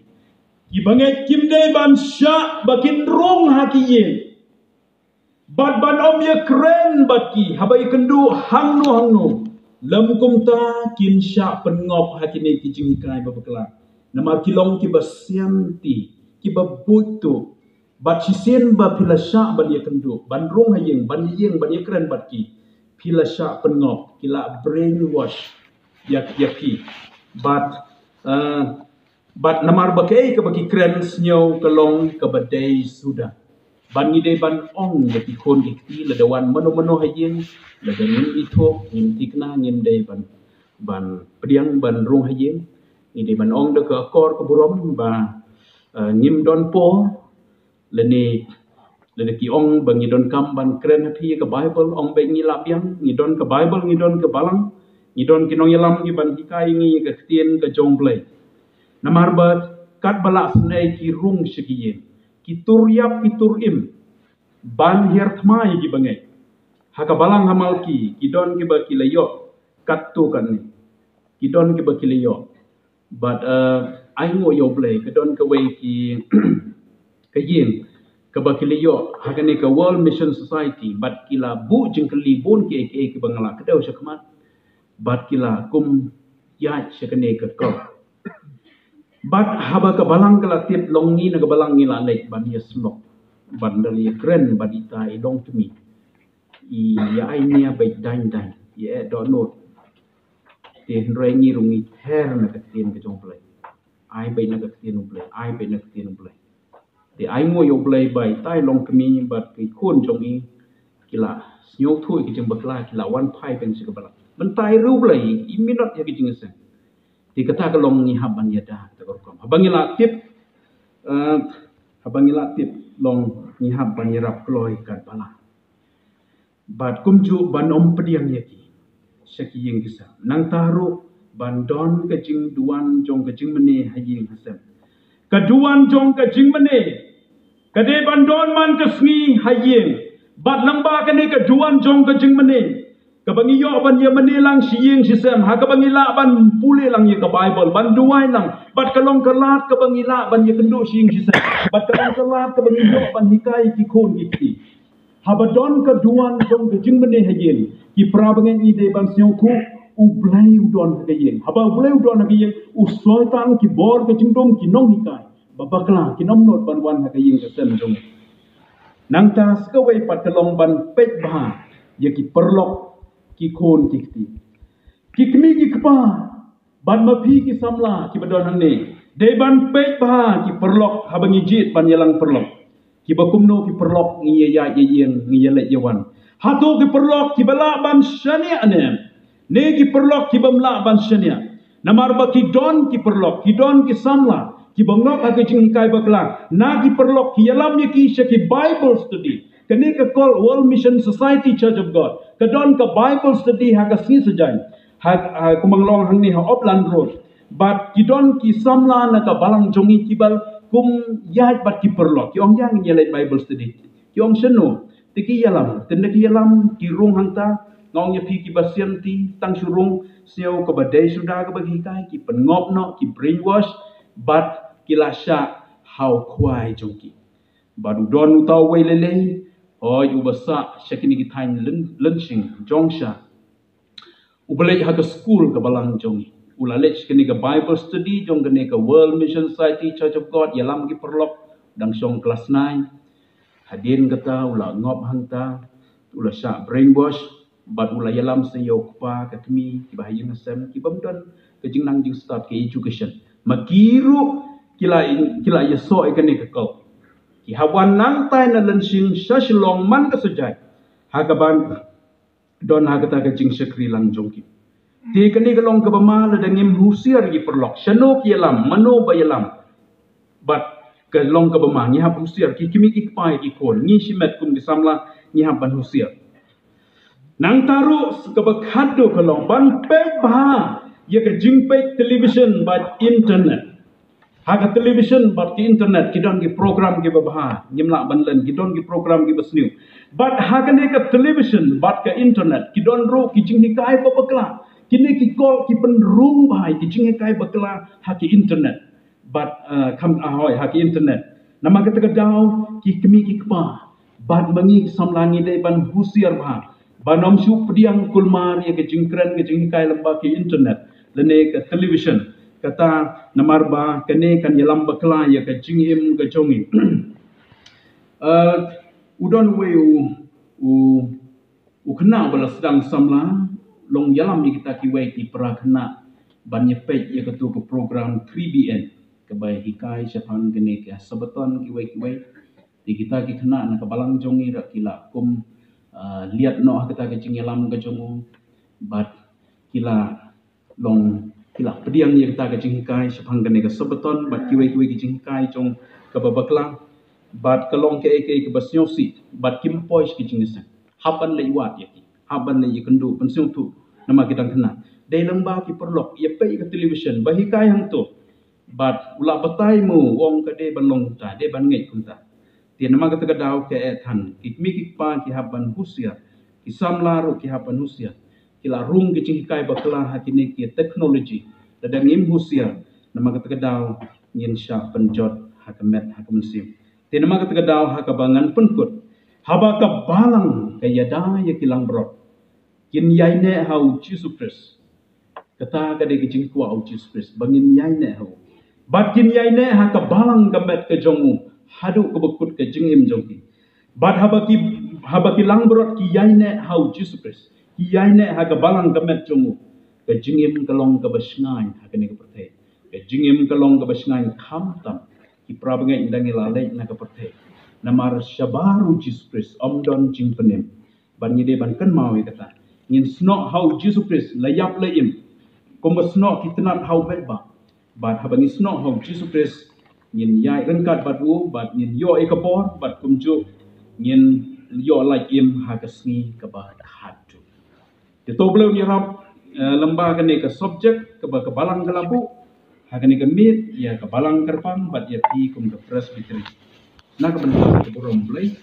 Ki bangeit kim dei ban shah ba kin rung ha ki ïing, bad ban ym ïakren bad ki haba ïakynduh hangno hangno. Lym kumta kin shah pynngop ha kine ki jinghikai ba bakla. Namar ki long ki ba sianti, ki ba buit tuh. Bad shisien ba phi la shah ban ïakynduh, ban rung ha ïing, ban ïeng, ban ïakren bad ki, phi la shah pynngop, ki la brainwash ïa, ïa phi. Bad, eh, bad namar ba kaei ka ba ki kren sngew ka long ka ba dei suda. Bad ngi dei ban ong ïa ki khun ki kti, lada wan mano mano ha ïing, lada ngim ithuh, ngim thikna, ngim dei ban, ban pdiang ban rung ha ïing. Ngi dei ban ong da ka akor ka burom ba, eh, ngim don por, lane, lane ki ong ba ngi donkam ban kren ha phi ka Baibl, ong ba ngi lah biang, ngi don ka Baibl, ngi don ka balang, ngi don ki nongïalam ki ban hikai ngi ka ktien ka jong U Blei. Namar ba katba lah sngewbha ki rung sha ki ïing, ki tur ïap, ki tur im, ban hiar thma ïa ki bangeit. Ha ka balang ha Malki, ki don ki ba ki la ïoh katto katne. Ki don ki ba ki la ïoh. Bad, eh, ai nguh ïa U Blei, ka don kawei ki, ka ïing ka ba ki la ïoh ha kane ka World Mission Society, bad ki la buh jingkylli bun kiei kiei ki ba nga la kdew sha khmat. Bad ki la kum ïaid sha kane ka kor. Bad haba ka balang ka la tip, long ngi na ka balang ngi la leit ban ïasyllok, ban da ïakren bad ita i longkmie, i ïa ai nia beit daiñ daiñ, i eh dohnud. Te hynrei ngi ruh ngi pher na ka ktien ka jong U Blei. Ai beit na ka ktien U Blei, ai beit na ka ktien U Blei. Te ai nguh ïa U Blei ba ita i longkmie bad ki khun jong i ki la sngewthuh ïa ki jingbakla, ki la wan phai biang sha ka balang. Mynta i ruh U Blei i minot ïa ki jingïaseng. Te kata ka long ngi hap ban ïada kata ka rukom. Haba ngi la tip, eh, haba ngi la tip, long ngi hap ban ïarap kloi katba lah. Bad kumjuh ban ym pdiang ïa ki sha ki ïing ki sem. Nangta ruh ban don ka jingduwan jong ka jingmane ha ïing ha sem. Ka duwan jong ka jingmane ka dei ban don man ka sngi ha ïing. Bad lyngba kane ka duwan jong ka jingmane, ka ba ngi ïoh ban ïa mane lang shi ïing shi sem, ha ka ba ngi lah ban pule lang ïa ka Baibl, ban duwai lang. Bad ka long ka lad ka ba ngi lah ban ïakynduh shi ïing shi sem. Bad ka long ka lad ka ba ngi ïoh ban hikai ki khun ki kti. Haba don ka duwan jong ka jingmane ha ïing, ki para bangeit, ngi dei ban sngewthuh U Blei u don ha ka ïing. Haba U Blei u don ha ka ïing, u Soitan, ki bor ka jingdum, ki nonghikai ba bakla kin ym nud ban wan ha ka ïing ka sem jong ngi. Nangta sa kawei pat ka long ban peit bha ïa ki paralok, ki khun ki kti, ki kmie ki kpa, bad ma phi ki samla ki ba don hangne. Dei ban peit bha ki paralok haba ngi jied ban ïalang paralok. Ki ba kumno ki paralok ngi ïa ïaid ïa ïeng, ngi ïa leit ïa wan? Hato ki paralok ki ba lah ban shaniah ne, ne ki paralok ki bym lah ban shaniah? Namar ba ki don ki paralok, ki don ki samla ki ba ngop ha ka jinghikai bakla. Na ki paralok ki ïalam ïa ki sha ki Bible study, Kane ka call World Mission Society Church of God ka don ka Bible study ha ka sngi Saitjaiñ, ha, ha kumba nga la ong hangne ha Upland Road. Bad ki don ki samla na ka balang jong ngi kiba kum ïaid bad ki paralok, ki ong ïa ngin ïa leit Bible study. Ki ong shano? Te ki ïalam, tang da ki ïalam ki rung hangta. Nga ong ïa phi, kiba sianti tang shu rung, sngew kaba dei suda kaba ki hikai, ki pynngop noh, ki brainwash, bad ki la shah ha u khwai jong ki. Bad u don uta uwei lei lei, hooid, uba sah sha kine ki thaiñ Lyn-, Lyngshing, Jongsha. Uba leit ha ka skul ka balang jong ngi. U la leit sha kane ka Bible study jong kane ka World Mission Society Church of God, ïalam ki paralok, dang shong klas nine. Hadien kata u la ngop hangta, u la shah brainwash, bad u la ïalam sa ïa u kpa ka kmie, kiba ha ïing ha sem, ki bym don ka jingnang jingstad ka education. Ma ki ruh ki la, ki la ïasoh ïa kane ka cult. Ki hap wan nangtai na Lyngshing sha Shillong man ka Saitjaiñ, ha kaban don ha kata ka jingshakri lang jong ki. Te kane ka long kaba ma lada ngim husiar ïa ki paralok. Shano ki ïalam, mano ba ïalam? Bad ka long kaba ma, ngi hap husiar, ki kmie ki kpa ki khun, ngi shimet kum ki samla ngi hap ban husiar. Nangta ruh kaba khatduh ka long ban peit bha ïa ka jingpeit television bad internet. Ha ka television bad ki internet ki don ki program kiba bha, ngim lah ban len, ki don ki program kiba sniew. Bad ha kane ka television bad ka internet ki don ruh ki jinghikai ba bakla. Kine ki cult ki pynrung bha ïa ki jinghikai bakla ha ki internet. Bad, eh, kham, ah, hooid, ha ki internet. Namar kata ka daw ki kmie ki kpa bad ma ngi ki samla ngi dei ban husiar bha, ban ym shu pdiang kulmar ïa ka jingkren ka jinghikai lyngba ki internet lane ka television. Kata namar ba kane kan ïalam bakla ïa ka jingim ka jong ngi. Eh, u don uwei u, u u khynnah ba la sdang samla, long ïalam ïa kita kiwei ki para khynnah ban ïa peit ïa katu ka program three B N kaba hikai shaphang kane ka Sabaton kiwei kiwei. Te kita ki khynnah na ka balang jong ngi ruh ki la kum, ah, liat noh ha kata ka jingïalam ka jong u, bad ki la long, ki la pdiang ïa kata ka jinghikai shaphang kane ka Sabaton bad kiwei kiwei ki jinghikai jong kaba bakla. Bad ka long kaei kaei kaba sngewsih, bad kim poi sha ki jingïaseng. Hap ban leit wad ïa ki, hap ban leit ïakynduh, pynsngewthuh, namar ki dang khynnah. Dei lyngba ki paralok ïa peit ïa ka television ba hikai hangto. Bad u la batai mo, u ong ka dei ban long kumta, dei ban ngeit kumta. Te namar kata ka daw ka eh than, ki kmie ki kpa ki hap ban husiar, ki samla ruh ki hap ban husiar. Ki la rung ki jinghikai bakla ha kine ki technology. Lada ngim husiar, namar kata ka daw ngin shah pynjot ha ka met ha ka mynsiem. Te namar kata ka daw ha kaba ngan pynkut, haba ka balang ka ïada ïa ki langbrot, kin ïaineh ha u Jisu Khrist. Kata ka dei ka jingkwah u Jisu Khrist ba ngin ïaineh ha u. Bad kin ïaineh ha ka balang ka met ka jong u haduh kaba kut ka jingim jong ki. Bad haba ki, haba ki langbrot ki ïaineh ha u Jisu Khrist, ki ïaineh ha ka balang ka met jong u, ka jingim ka long kaba shngaiñ ha kane ka pyrthei. Ka jingim ka long kaba shngaiñ khamtam ki para bangeit, ynda ngi la leit na ka pyrthei. Namar shabar u Jisu Khrist ym don jingpynim. Bad ngi dei ban kynmaw ïa kata. Ngin snoh ha u Jisu Khrist la ïap la im, kumba snoh ki tnat ha u metbah. Bad haba ngi snoh ha u Jisu Khrist, ngin ïaid ryngkat bad u, bad ngin ïoh ïa ka bor, bad kumjuh ngin ïoh lait im ha ka sngi kaba khatduh. Te to Blei un ïarap, eh, lyngba kane ka subject kaba ka balang ka la buh ha kane ka miet, ïa ka balang kyrpang bad ïa phi kum ka presbytery. Na ka bynta ka burom Blei.